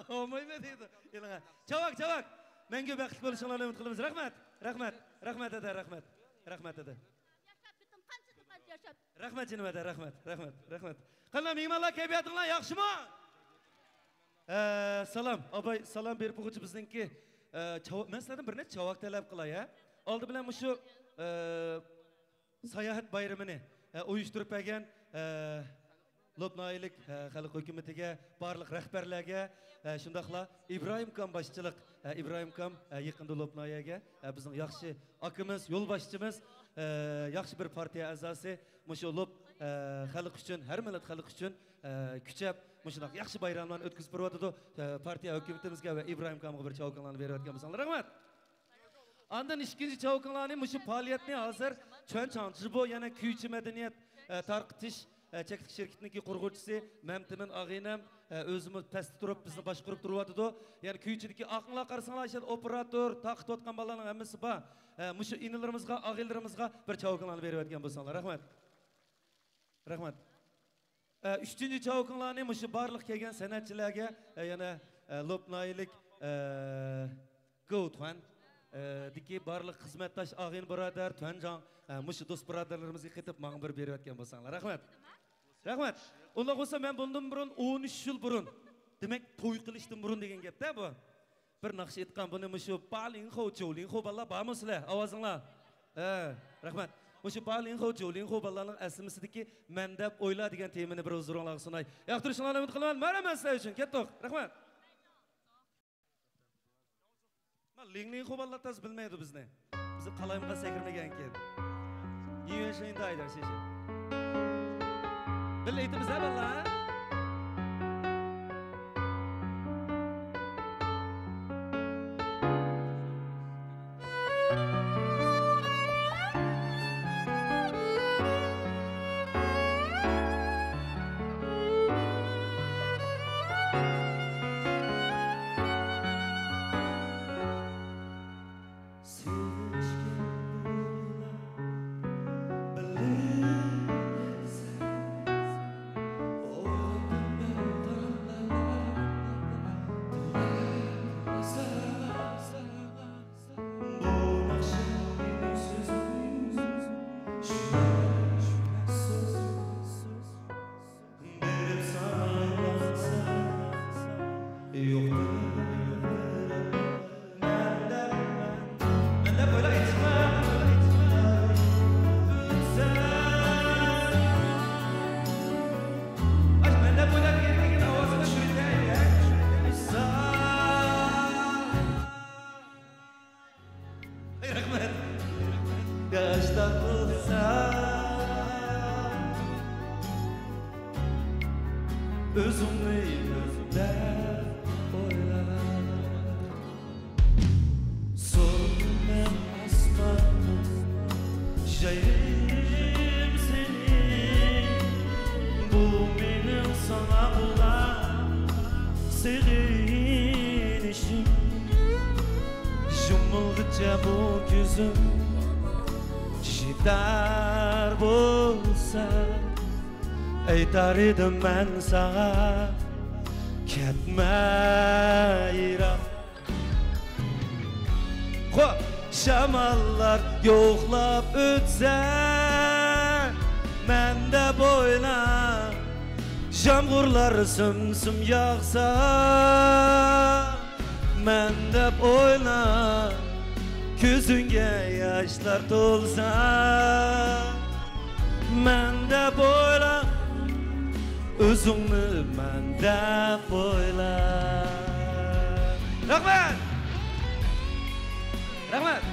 ئالمايمەن دەيدۇ. ئېلىڭ. چاۋاك، چاۋاك. مەڭگۈ بەختلىك بولۇشۇڭلارنى ئۈمىد قىلىمىز. رەھمەت. رەھمەت. رەھمەت، ھەدە، رەھمەت. رەھمەت، ھەدە. ياشاپ كېتىڭ، قانچىدىن قانچە ياشاپ. رەھمەت جېنىم، ھەدە، رەھمەت، رەھمەت، رەھمەت. قانداق مېھمانلار، كەيپىياتىڭلار ياخشىمۇ؟ ئە، سالام، ئاباي، سالام بېرىپ بولغۇچە بىزنىڭكى، ئە، چاۋ-، مەن سىلەردىن بىر نەچچە چاۋاك تەلەپ قىلاي، ھە؟ ئالدى بىلەن مۇشۇ، ئە، ساياھەت بايرىمىنى، ئە، ئۇيۇشتۇرۇپ بەرگەن، ئە، لوپ ناھىيەلىك، ئە، خەلق ھۆكۈمىتىگە، بارلىق رەھبەرلەرگە، ئە، شۇنداقلا ئىبراھىم كام باشچىلىق، ئە، ئىبراھىم كام، ئە، يېقىندا لوپ ناھىيەگە، ئە، بىزنىڭ ياخشى ئاكىمىز، يولباشچىمىز، ئە، ياخشى بىر پارتىيە ئەزاسى، مۇشۇ لوپ، ئە، خەلق ئۈچۈن، ھەر مىللەت خەلق ئۈچۈن، ئە، كۈچەپ، مۇشۇنداق ياخشى بايراملارنى ئۆتكۈزۈپ بېرىۋاتىدۇ. ئە، پارتىيە ھۆكۈمىتىمىزگە ۋە ئىبراھىم كامغا بىر چاۋاكىڭلارنى بېرىۋەتكەن بولساڭلار، رەھمەت. ئاندىن ئىككىنچى چاۋاكىڭلارنى مۇشۇ پائالىيەتنى ھازىر چۈەنچاڭ جىبو، يەنە كۈيچى مەدەنىيەت، ئە، تارقىتىش، ئە، چەكلىك شىركىتىنىڭكى قۇرغۇچىسى مەمتىمىن ئاغىنەم، ئە، ئۆزىمۇ پەستە تۇرۇپ بىزنى باشقۇرۇپ تۇرۇۋاتىدۇ. يەنە كۈيچىدىكى ئاقىڭلار قارىساڭلار، ئىشەدە ئوپېراتور، تارقىتىۋاتقان بالىلارنىڭ ھەممىسى بار. ئە، مۇشۇ ئىنىلىرىمىزغا، ئاغىنىلىرىمىزغا بىر چاۋاكىڭلارنى بېرىۋەتكەن بولساڭلار. رەھمەت. رەھمەت. ئە، ئۈچىنچى چاۋىكىڭلارنى مۇشۇ بارلىق كەلگەن سەنئەتچىلەرگە، ئە، يەنە، ئە، لوپ ناھىيەلىك، ئە، گوۋتۇەن، ئە، دىكى بارلىق خىزمەتداش ئاغىنە بۇرادەر، تۈەنجاڭ، ئە، مۇشۇ دوست بۇرادەرلىرىمىزگە قېتىپ ماڭا بىر بېرىۋەتكەن بولساڭلار. رەھمەت. رەھمەت. ئۇنداق بولسا مەن بۇندىن بۇرۇن، ئون ئۈچ يىل بۇرۇن، دېمەك، توي قىلىشتىن بۇرۇن دېگەن گەپتە بۇ. بىر ناخشا ئېيتقان بۇنى مۇشۇ بالىڭخو، جولىڭخو بالىلار بارمۇ سىلەر؟ ئاۋازىڭلار. ھە، رەھمەت. مۇشۇ بالىڭخو، جولىڭخو بالىلارنىڭ ئەسلىمىسىدىكى مەن دەپ ئويلا دېگەن تېمىنى بىر ھۇزۇرۇڭلارغا سۇناي. ياقتۇرۇشۇڭلارنى ئۈمىد قىلىمەن. مەرھەمەت سىلەر ئۈچۈن. كەتتۇق. رەھمەت. ما لىڭلىڭخو بالىلار تازا بىلمەيدۇ بىزنى. بىزنى قالايمىقان سەكرىمىگەنكىن. يۈەنشېڭدايدا شىشە. بىللە ئېيتىمىز ھە بالىلار. ئەي، رەھمەت. ياش تاپىلسا، ئۆزۈڭنى دەپ ئويلا. سورىمەن ئاسماننى، جايىم سېنى. بۇ مېنىڭ ساڭا بولغان سېغىنىشىم. يۇمۇلغىچە بۇ كۆزۈم، شىپە يار بولسا، ئېيتار ئىدىم مەن ساڭا، كەتمە يىراق. خو! شاماللار يوقلاپ ئۆتسە، مەن دەپ ئويلا، يامغۇرلار سۈم-سۈم ياغسا، مەن دەپ ئويلا، كۆزۈڭگە ياشلار تولسا، مەن دەپ ئويلا، ئۆزۈڭنى مەن دەپ ئويلا. رەھمەت! رەھمەت!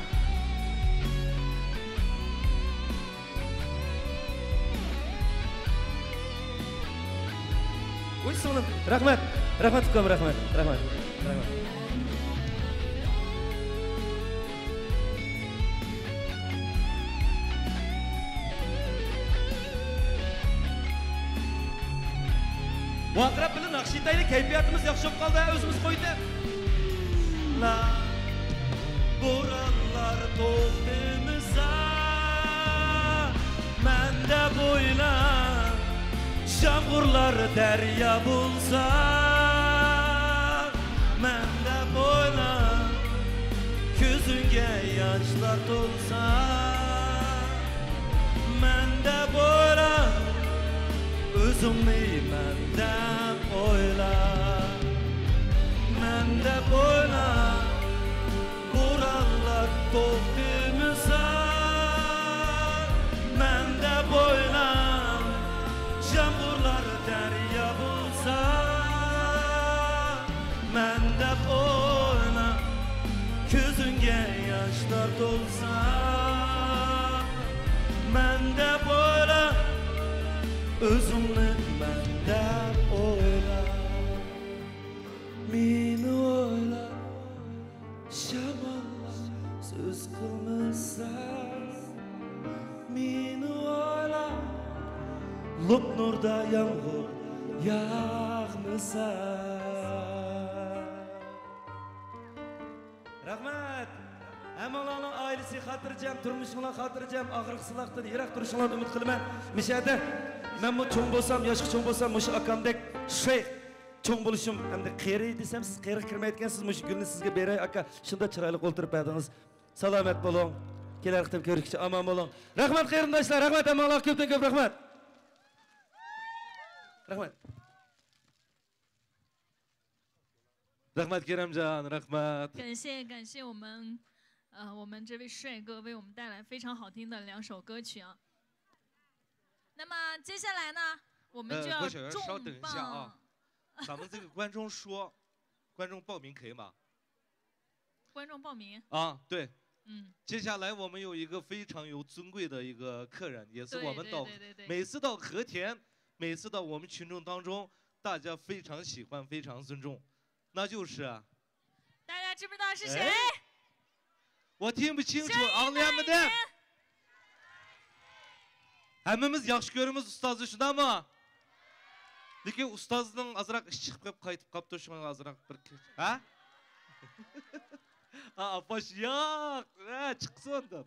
ۋۇي سىڭلىم، رەھمەت، رەھمەت ئۇكام، رەھمەت، رەھمەت، رەھمەت. ۋارقىراپ بىللە ناخشا ئېيتايلى، كەيپىياتىمىز ياخشى بولۇپ قالدى، ئۆزىمىز قويدى. بورانلار توختىمىسا، مەن دەپ ئويلا، يامغۇرلار دەريا بولسا، مەن دەپ ئويلا، كۆزۈڭگە ياشلار تولسا، مەن دەپ ئويلا، ئۆزۈڭنى مەن دەپ ئويلا، مەن دەپ ئويلا. بورانلار توختىمىسا، مەن دەپ ئويلا، يامغۇرلار دەريا بولسا، مەن دەپ ئويلا، كۆزۈڭگە ياشلار تولسا، مەن دەپ ئويلا، ئۆزۈڭنى مەن دەپ ئويلا. مېنى ئويلا، شاماللار سۆز قىلمىسا، مېنى ئويلا، لوپ نۇردا يامغۇر ياغمىسا. رەھمەت! ھەممىڭلارنىڭ ئائىلىسى خاتىرجەم، تۇرمۇشۇڭلار خاتىرجەم، ئاغرىق-سالاقتىن يىراق تۇرۇشۇڭلارنى ئۈمىد قىلىمەن. مۇشۇ يەردە مەنمۇ چوڭ بولسام، ياشقا چوڭ بولسام، مۇشۇ ئاكامدەك شۇ چوڭ بولۇشۇم، ئەمدى قېرى دېسەم، سىز قېرىغا كىرمەيدىكەنسىز، مۇشۇ گۈلنى سىزگە بېرەي، ئاكا، شۇنداق چىرايلىق ئولتۇرۇپ بەردىڭىز. سالامەت بولۇڭ. كېلەر قېتىم كۆرۈشكىچە ئامان بولۇڭ. رەھمەت، قېرىنداشلار، رەھمەت، ھەممىڭلارغا كۆپتىن كۆپ رەھمەت. رەھمەت. رەھمەت، كېرەمجان، رەھمەت. 感谢，感谢我们，呃，我们这位帅哥为我们带来非常好听的两首歌曲啊。那么接下来呢，我们就要重磅。呃，郭小圆，稍等一下啊。咱们这个观众说，观众报名可以吗？观众报名。啊，对。嗯。接下来我们有一个非常有尊贵的一个客人，也是我们到，对，对，对，对，对。每次到和田，每次到我们群众当中，大家非常喜欢，非常尊重，那就是啊， 大家知不知道是谁？哎，我听不清楚，声音大一点。 ئاڭلىيالمىدىم. ھەممىمىز ياخشى كۆرىمىز ئۇستازنى، شۇنداقمۇ؟ لېكىن ئۇستازنىڭ ئازراق ئىچى چىقىپ قېلىپ قايتىپ قاپتۇ، شۇڭا ئازراق بىر، ھە؟ ھە، ئاپاش، ياق، ھە، چىقسۇن دەپ.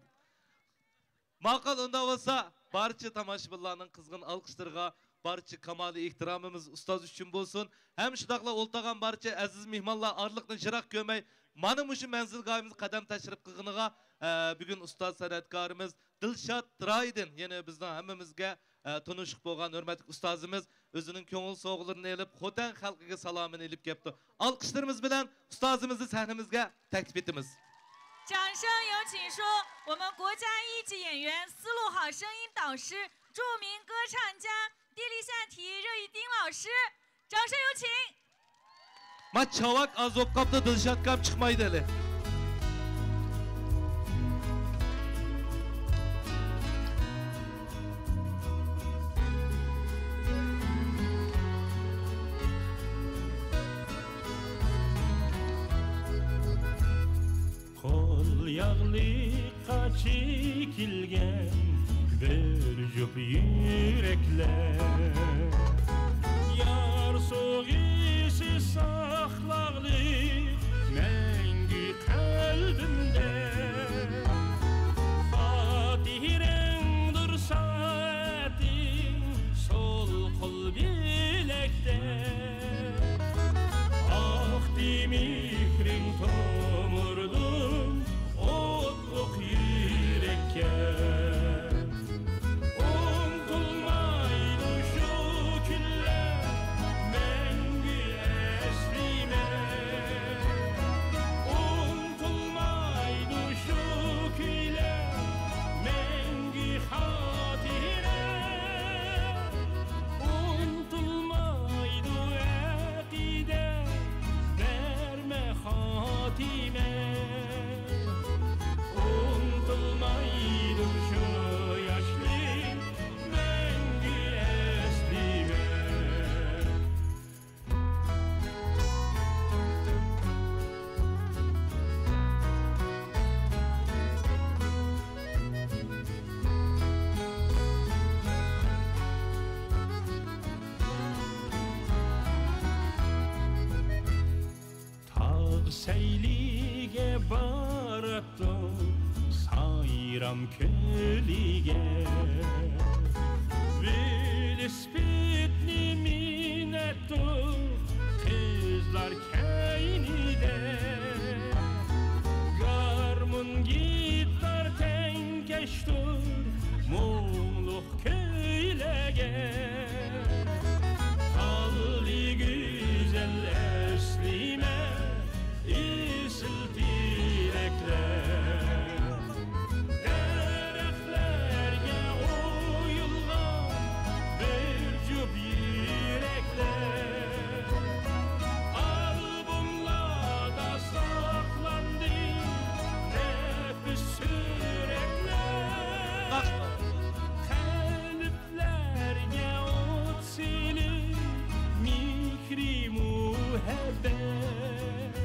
ماقۇل، ئۇنداق بولسا، بارچە تاماشىبىنلارنىڭ قىزغىن ئالقىشلىرىغا، بارچە كامالىي ئېھتىرامىمىز ئۇستاز ئۈچۈن بولسۇن. ھەم شۇنداقلا ئولتۇرغان بارچە ئەزىز مېھمانلار ئارىلىقنى يىراق كۆرمەي، مانا مۇشۇ مەنزىل گاھىمىزغا قەدەم تەشرىپ قىلغىنىغا، ئە، بۈگۈن ئۇستاز سەنئەتكارىمىز دىلشات رايدىن، يەنە بىزنىڭ ھەممىمىزگە، ئە، تونۇشلۇق بولغان ھۆرمەتلىك ئۇستازىمىز ئۆزىنىڭ كۆڭۈل سوۋغىلىرىنى ئېلىپ، خوتەن خەلقىگە سالامىنى ئېلىپ كەپتۇ. ئالقىشلىرىمىز بىلەن ئۇستازىمىزنى سەھنىمىزگە تەكلىپ ئېتىمىز. 掌声有请出我们国家一级演员、丝路好声音导师、著名歌唱家 地利夏提热依丁老师，掌声有请。 ما چاۋاك ئاز بولۇپ قاپتۇ، دىلشاتكام چىقمايدۇ ھېلى. قول ياغلىققا چېكىلگەن بىر جۈپ يۈرەكلەر، يار سوغىسى ساقلاغلى مەڭگۈ قەلبىمدە. خاتىرەڭ سەيلىگە باراتتۇق سايرام كۆلىگە. ۋېلىسىپىتنى مىنەتتۇق قىزلار كەينىدە. گارمون، گىتار تەڭكەشتۇر مۇڭلۇق كۈيلەرگە. قالدى گۈزەل ئەسلىمە، ئېسىل تىلەكلەر. دەرەخلەرگە ئويۇلغان بىر جۈپ يۈرەكلەر. ئالبوملاردا ساقلاندى نەپىس سۈرەتلەر. قەلبلەرگە ئوت سېلىپ مېھرى مۇھەببەت.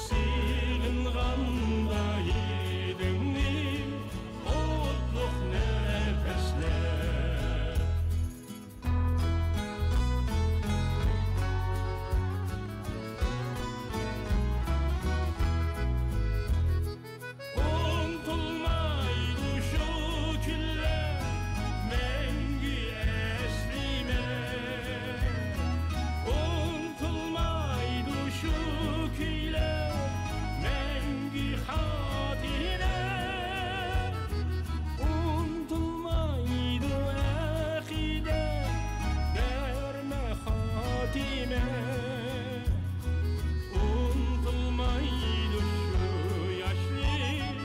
سېغىنغاندا ھىدىڭنى ئوتلۇق نەپەسلەر. ئۇنتۇلمايدۇ شۇ كۈنلەر مەڭگۈ ئەسلىمە. ئۇنتۇلمايدۇ شۇ كۈيلەر مەڭگۈ خاتىرە. ئۇنتۇلمايدۇ ئەقىدە، بەرمە خاتىمە. ئۇنتۇلمايدۇ شۇ ياشلىق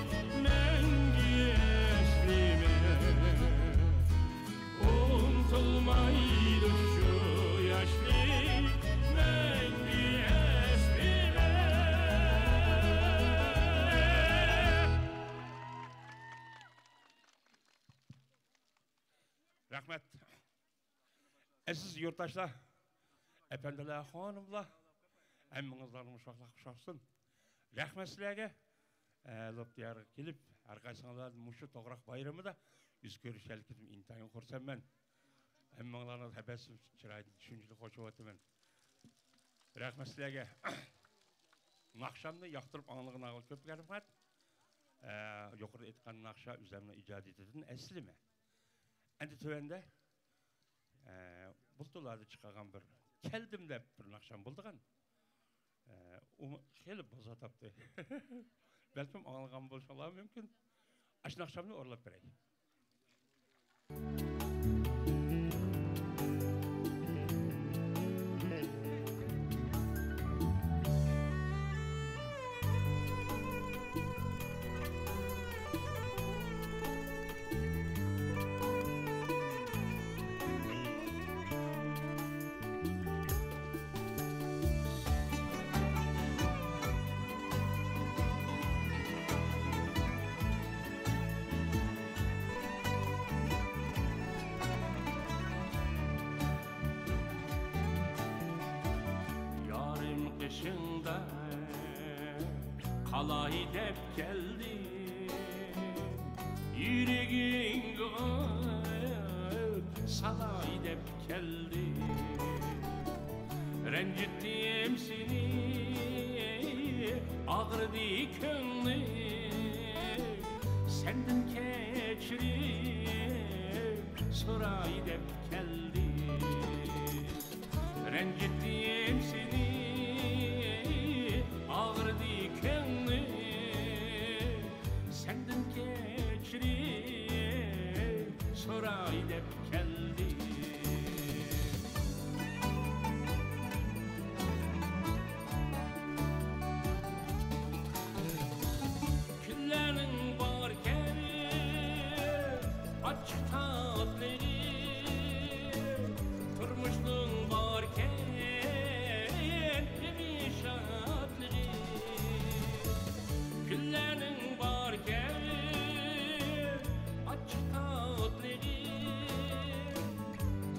مەڭگۈ ئەسلىمە. ئۇنتۇلمايدۇ شۇ ياشلىق مەڭگۈ ئەسلىمە. رەھمەت. ئەزىز يۇرتداشلار، ئەپەندىلەر، خانىملار، ھەممىڭىزلارنى مۇشۇ ۋاقىتلار خۇش بولسۇن. رەھمەت سىلەرگە. ئە، لوپ دىيارىغا كېلىپ، ھەر قايسىڭلارنى مۇشۇ توغراق بايرىمىدا يۈز كۆرۈشەلىكىم ئىنتايىن خۇرسەنمەن. ھەممىڭلارنى تەبەسسۇم چىرايىدىن شۇنچىلىك قوشۇۋاتىمەن. رەھمەت سىلەرگە. ناخشامنى ياقتۇرۇپ ئاڭلىغىنىڭلارغا كۆپلۈك رەھمەت. ئە، يۇقىرىدا ئېيتقان ناخشا ئۆزۈمنىڭ ئىجادىيىتىدىن ئەسلىمە. ئەمدى تۆۋەندە، ئە، بۇلتۇرلاردا چىقارغان بىر كەلدىم دەپ بىر ناخشام بولىدىغان. ئە، ئۇمۇ خېلى بازار تاپتى. بەلكىم ئاڭلىغان بولۇشۇڭلار مۇمكىن. ئاشۇ ناخشامنى ئورۇنلاپ بېرەي. يارىم قېشىڭدا قالاي دەپ كەلدىم، يۈرىكىڭگە سالاي دەپ كەلدىم. رەنجىتتىم سېنى، ئاغرىدى كۆڭلۈم، سەندىن كەچۈرۈم سوراي دەپ كەلدىم. رەنجىتتىم سېنى، ئاغرىدى كۆڭلۈم، سەندىن كەچۈرۈم سوراي دەپ كەلدىم. كۈنلەرنىڭ باركەن ئاچچىق تاتلىقى، تۇرمۇشنىڭ باركەن غېمى شادلىقى. كۈنلەرنىڭ باركەن ئاچچىق تاتلىقى،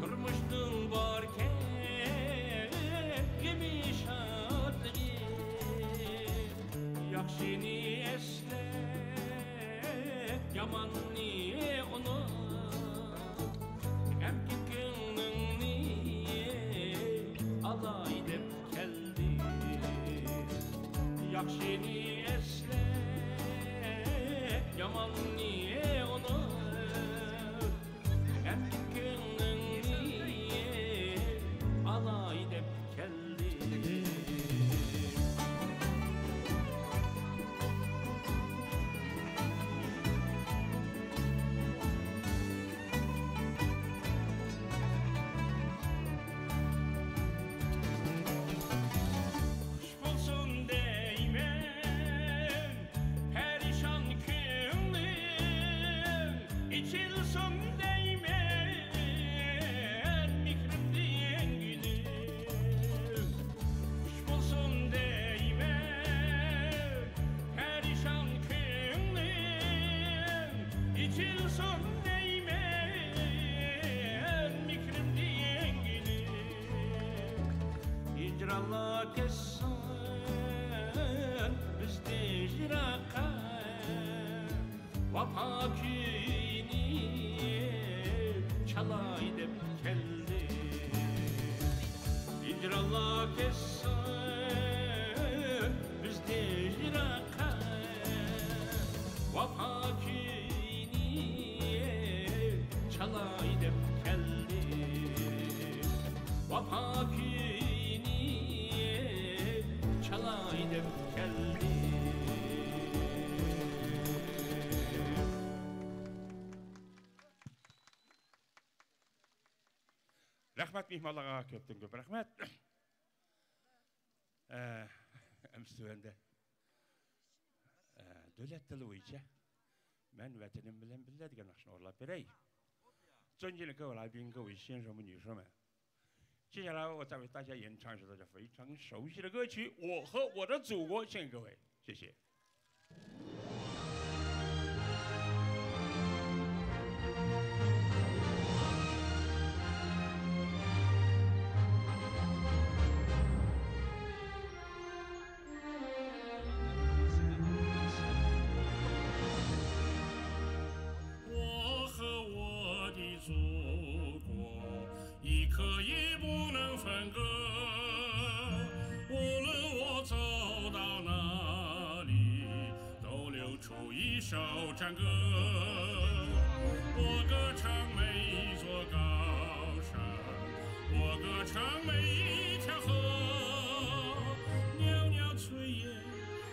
تۇرمۇشنىڭ باركەن غېمى شادلىقى. ياخشىنى ئەسلە، ياماننى ئۇنۇت، غەمكىن كۆڭلۈڭنى ئالاي دەپ كەلدىم. ياخشىنى ئەسلە، ياماننى ئۇنۇت، غەمكىن كۆڭلۈڭنى ئالاي دەپ كەلدىم. خۇش بولسۇن دەيمەن پەرىشان كۆڭلۈم، ئېچىلسۇن دەيمەن مېھرىمدىن گۈلۈم. خۇش بولسۇن دەيمەن پەرىشان كۆڭلۈم، ئېچىلسۇن دەيمەن مېھرىمدىن گۈلۈم. ھىجرانلار كەتسۇن بىزدىن يىراققا، ۋاپا كۈيىنى چالاي دەپ كەلدى. ھىجرانلار كەتسۇن بىزدىن يىراققا، ۋاپا كۈيىنى چالاي دەپ كەلدى. ۋاپا كۈيىنى چالاي دەپ كەلدى. رەھمەت، مېھمانلارغا كۆپتىن كۆپ رەھمەت. ئە، ئەمسە تۆۋەندە، ئە، دۆلەت تىلى بويىچە مەن ۋەتىنىم بىلەن بىللە دېگەن ناخشىنى ئورۇنلاپ بېرەي. 尊敬的各位来宾，各位先生们、女士们，接下来我再为大家演唱一首大家非常熟悉的歌曲《我和我的祖国》，献给各位，谢谢。 我和我的祖国一刻也不能分割，无论我走到哪里，都流出一首战歌。我歌唱每一座高山，我歌唱每一条河，袅袅炊烟，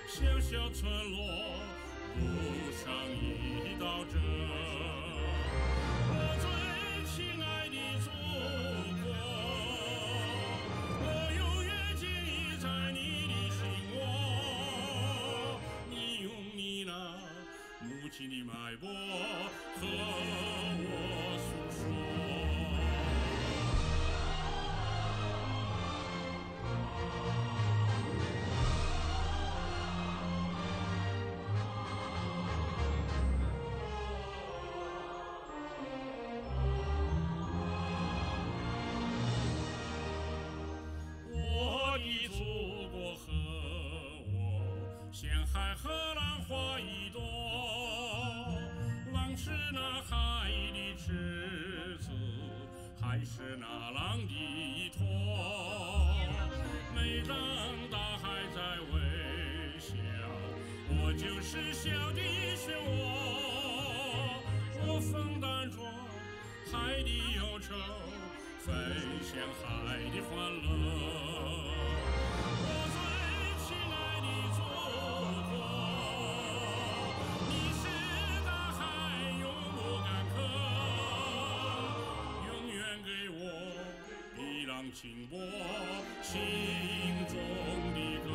小小村落， 路上一道辙。我最亲爱的祖国，我永远坚立在你的心窝。你用你那母亲的脉搏和我诉说。 我的祖国和我，像海和浪花一朵，浪是那海的赤子， 海是那浪的依托。每当大海在微笑，我就是笑的漩涡。我分担着海的忧愁，分享海的欢乐。我最亲爱的祖国，你是大海永不干涸，永远给我 一浪清波，心中的歌。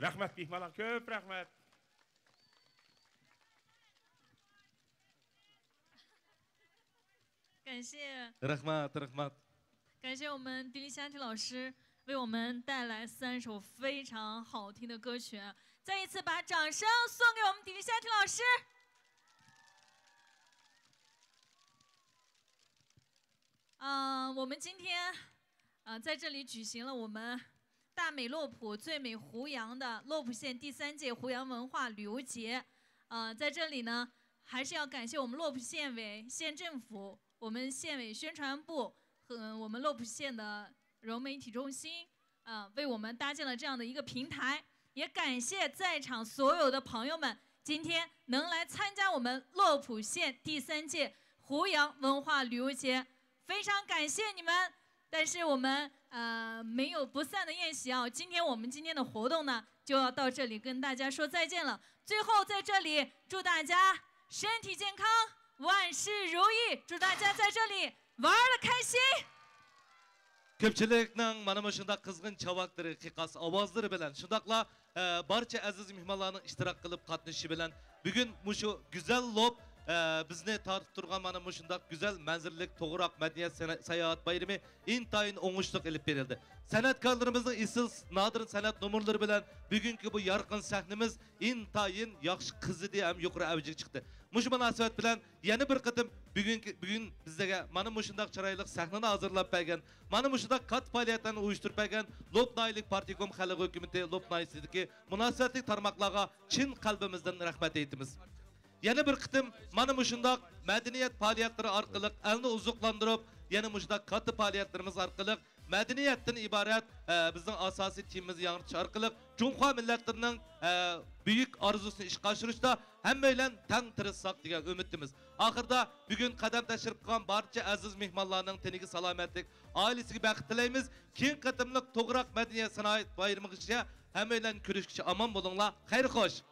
رەھمەت، مېھمانلارغا كۆپ رەھمەت. 感谢 رەھمەت، رەھمەت. 感谢我们迪丽香缇老师为我们带来三首非常好听的歌曲，再一次把掌声送给我们迪丽香缇老师。嗯，我们今天，呃，在这里举行了我们大美洛普最美胡杨的洛普县第三届胡杨文化旅游节。呃，在这里呢，还是要感谢我们洛普县委、县政府、我们县委宣传部和我们洛普县的融媒体中心，啊，为我们搭建了这样的一个平台。也感谢在场所有的朋友们，今天能来参加我们洛普县第三届胡杨文化旅游节，非常感谢你们。但是我们呃没有不散的宴席啊，今天我们今天的活动呢就要到这里跟大家说再见了。最后在这里祝大家身体健康，万事如意，祝大家在这里玩的开心。 كۆپچىلىكنىڭ مانا مۇشۇنداق قىزغىن چاۋاكلىرى، قىيقاس ئاۋازلىرى بىلەن شۇنداقلا ئە، بارچە ئەزىز مېھمانلارنىڭ ئىشتىراك قىلىپ قاتنىشىشى بىلەن بۈگۈن مۇشۇ گۈزەل لوپ، ئە، بىزنى تارتىپ تۇرغان مانا مۇشۇنداق گۈزەل مەنزىرىلىك توغراق مەدەنىيەت سەنە-، ساياھەت بايرىمى ئىنتايىن ئوڭۇشلۇق ئېلىپ بېرىلدى. سەنئەتكارلىرىمىزنىڭ ئېسىل نادىر سەنئەت نومۇرلىرى بىلەن بۈگۈنكى بۇ يارقىن سەھنىمىز ئىنتايىن ياخشى قىزىدى ھەم يۇقىرى ئەۋجىگە چىقتى. مۇشۇ مۇناسىۋەت بىلەن يەنە بىر قېتىم بۈگۈنكى، بۈگۈن بىزگە مانا مۇشۇنداق چىرايلىق سەھنىنى ھازىرلاپ بەرگەن، مانا مۇشۇنداق كاتتا پائالىيەتلەرنى ئۇيۇشتۇرۇپ بەرگەن لوپ ناھىيەلىك پارتكوم خەلق ھۆكۈمىتى لوپ ناھىيەسىدىكى مۇناسىۋەتلىك تارماقلارغا چىن قەلبىمىزدىن رەھمەت ئېيتىمىز. يەنە بىر قېتىم مانا مۇشۇنداق مەدەنىيەت پائالىيەتلىرى ئارقىلىق ئەلنى ئوزۇقلاندۇرۇپ، يەنە مۇشۇنداق كاتتا پائالىيەتلىرىمىز ئارقىلىق مەدەنىيەتتىن ئىبارەت، ئە، بىزنىڭ ئاساسىي تېمىمىزنى ياڭرىتىش ئارقىلىق جۇڭخۇا مىللەتلىرىنىڭ، ئە، بۈيۈك ئارزۇسىنى ئىشقا ئاشۇرۇشتا ھەممەيلەن تەڭ تىرىشساق دېگەن ئۈمىدتىمىز. ئاخىرىدا بۈگۈن قەدەم تەشرىپ قىلغان بارچە ئەزىز مېھمانلارنىڭ تېنىگە سالامەتلىك، ئائىلىسىگە بەخت تىلەيمىز. كېيىنكى قېتىملىق توغراق مەدەنىيەت سانائەت بايرىمىغىچە ھەممەيلەن كۆرۈشكىچە ئامان بولۇڭلار. خەير خوش.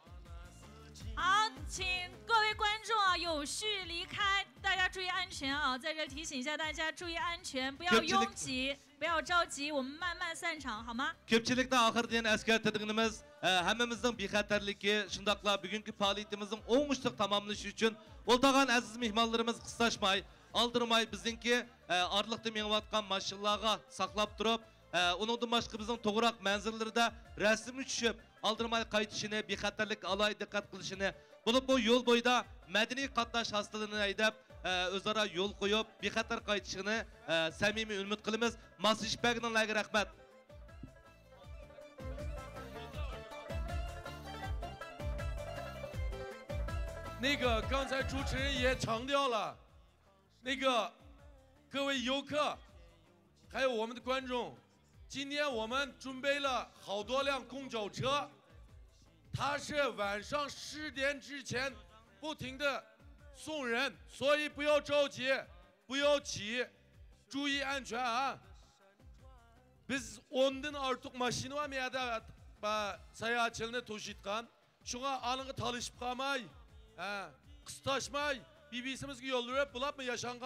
好，请各位观众啊有序离开，大家注意安全啊！在这提醒一下大家注意安全，不要拥挤，不要着急，我们慢慢散场，好吗？ كۆپچىلىكنى ئاخىرىدا يەنە ئەسكەرتىدىغىنىمىز، ئە، ھەممىمىزنىڭ بىخەتەرلىكى، شۇنداقلا بۈگۈنكى پائالىيىتىمىزنىڭ ئوڭۇشلۇق تاماملىشى ئۈچۈن ئولتۇرغان ئەزىز مېھمانلىرىمىز قىستاشماي، ئالدىرىماي بىزنىڭكى، ئە، ئارىلىقتا مېڭىۋاتقان ماشىنىلارغا ساقلاپ تۇرۇپ، ئە، ئۇنىڭدىن باشقا بىزنىڭ توغراق مەنزىرىلىرىدە رەسىمگە چۈشۈپ، ئالدىرىماي قايتىشىنى، بىخەتەرلىككە ئالاھىدە دىققەت قىلىشىنى، بولۇپمۇ يول بويىدا مەدەنىي قاتناش ھاسىلىنى ھەيدەپ، ئە، ئۆزئارا يول قويۇپ، بىخەتەر قايتىشىنى، ئە، سەمىمىي ئۈمىد قىلىمىز. ماسلىشىپ بەرگىنىڭلارگە رەھمەت. 那个刚才主持人也强调了，那个各位游客，还有我们的观众，今天我们准备了好多辆公交车，它是晚上十点之前不停的送人，所以不要着急，不要挤，注意安全啊！ بىز ئوندىن ئارتۇق ماشىنا بار مۇ يەردە، ساياھەتچىلەرنى توشۇيدىغان. شۇڭا ئانىڭغا تالىشىپ قالماي، ھە، قىستاشماي، بىبىسىمىزگە يول بېرىپ، بولۇپمۇ ياشانغان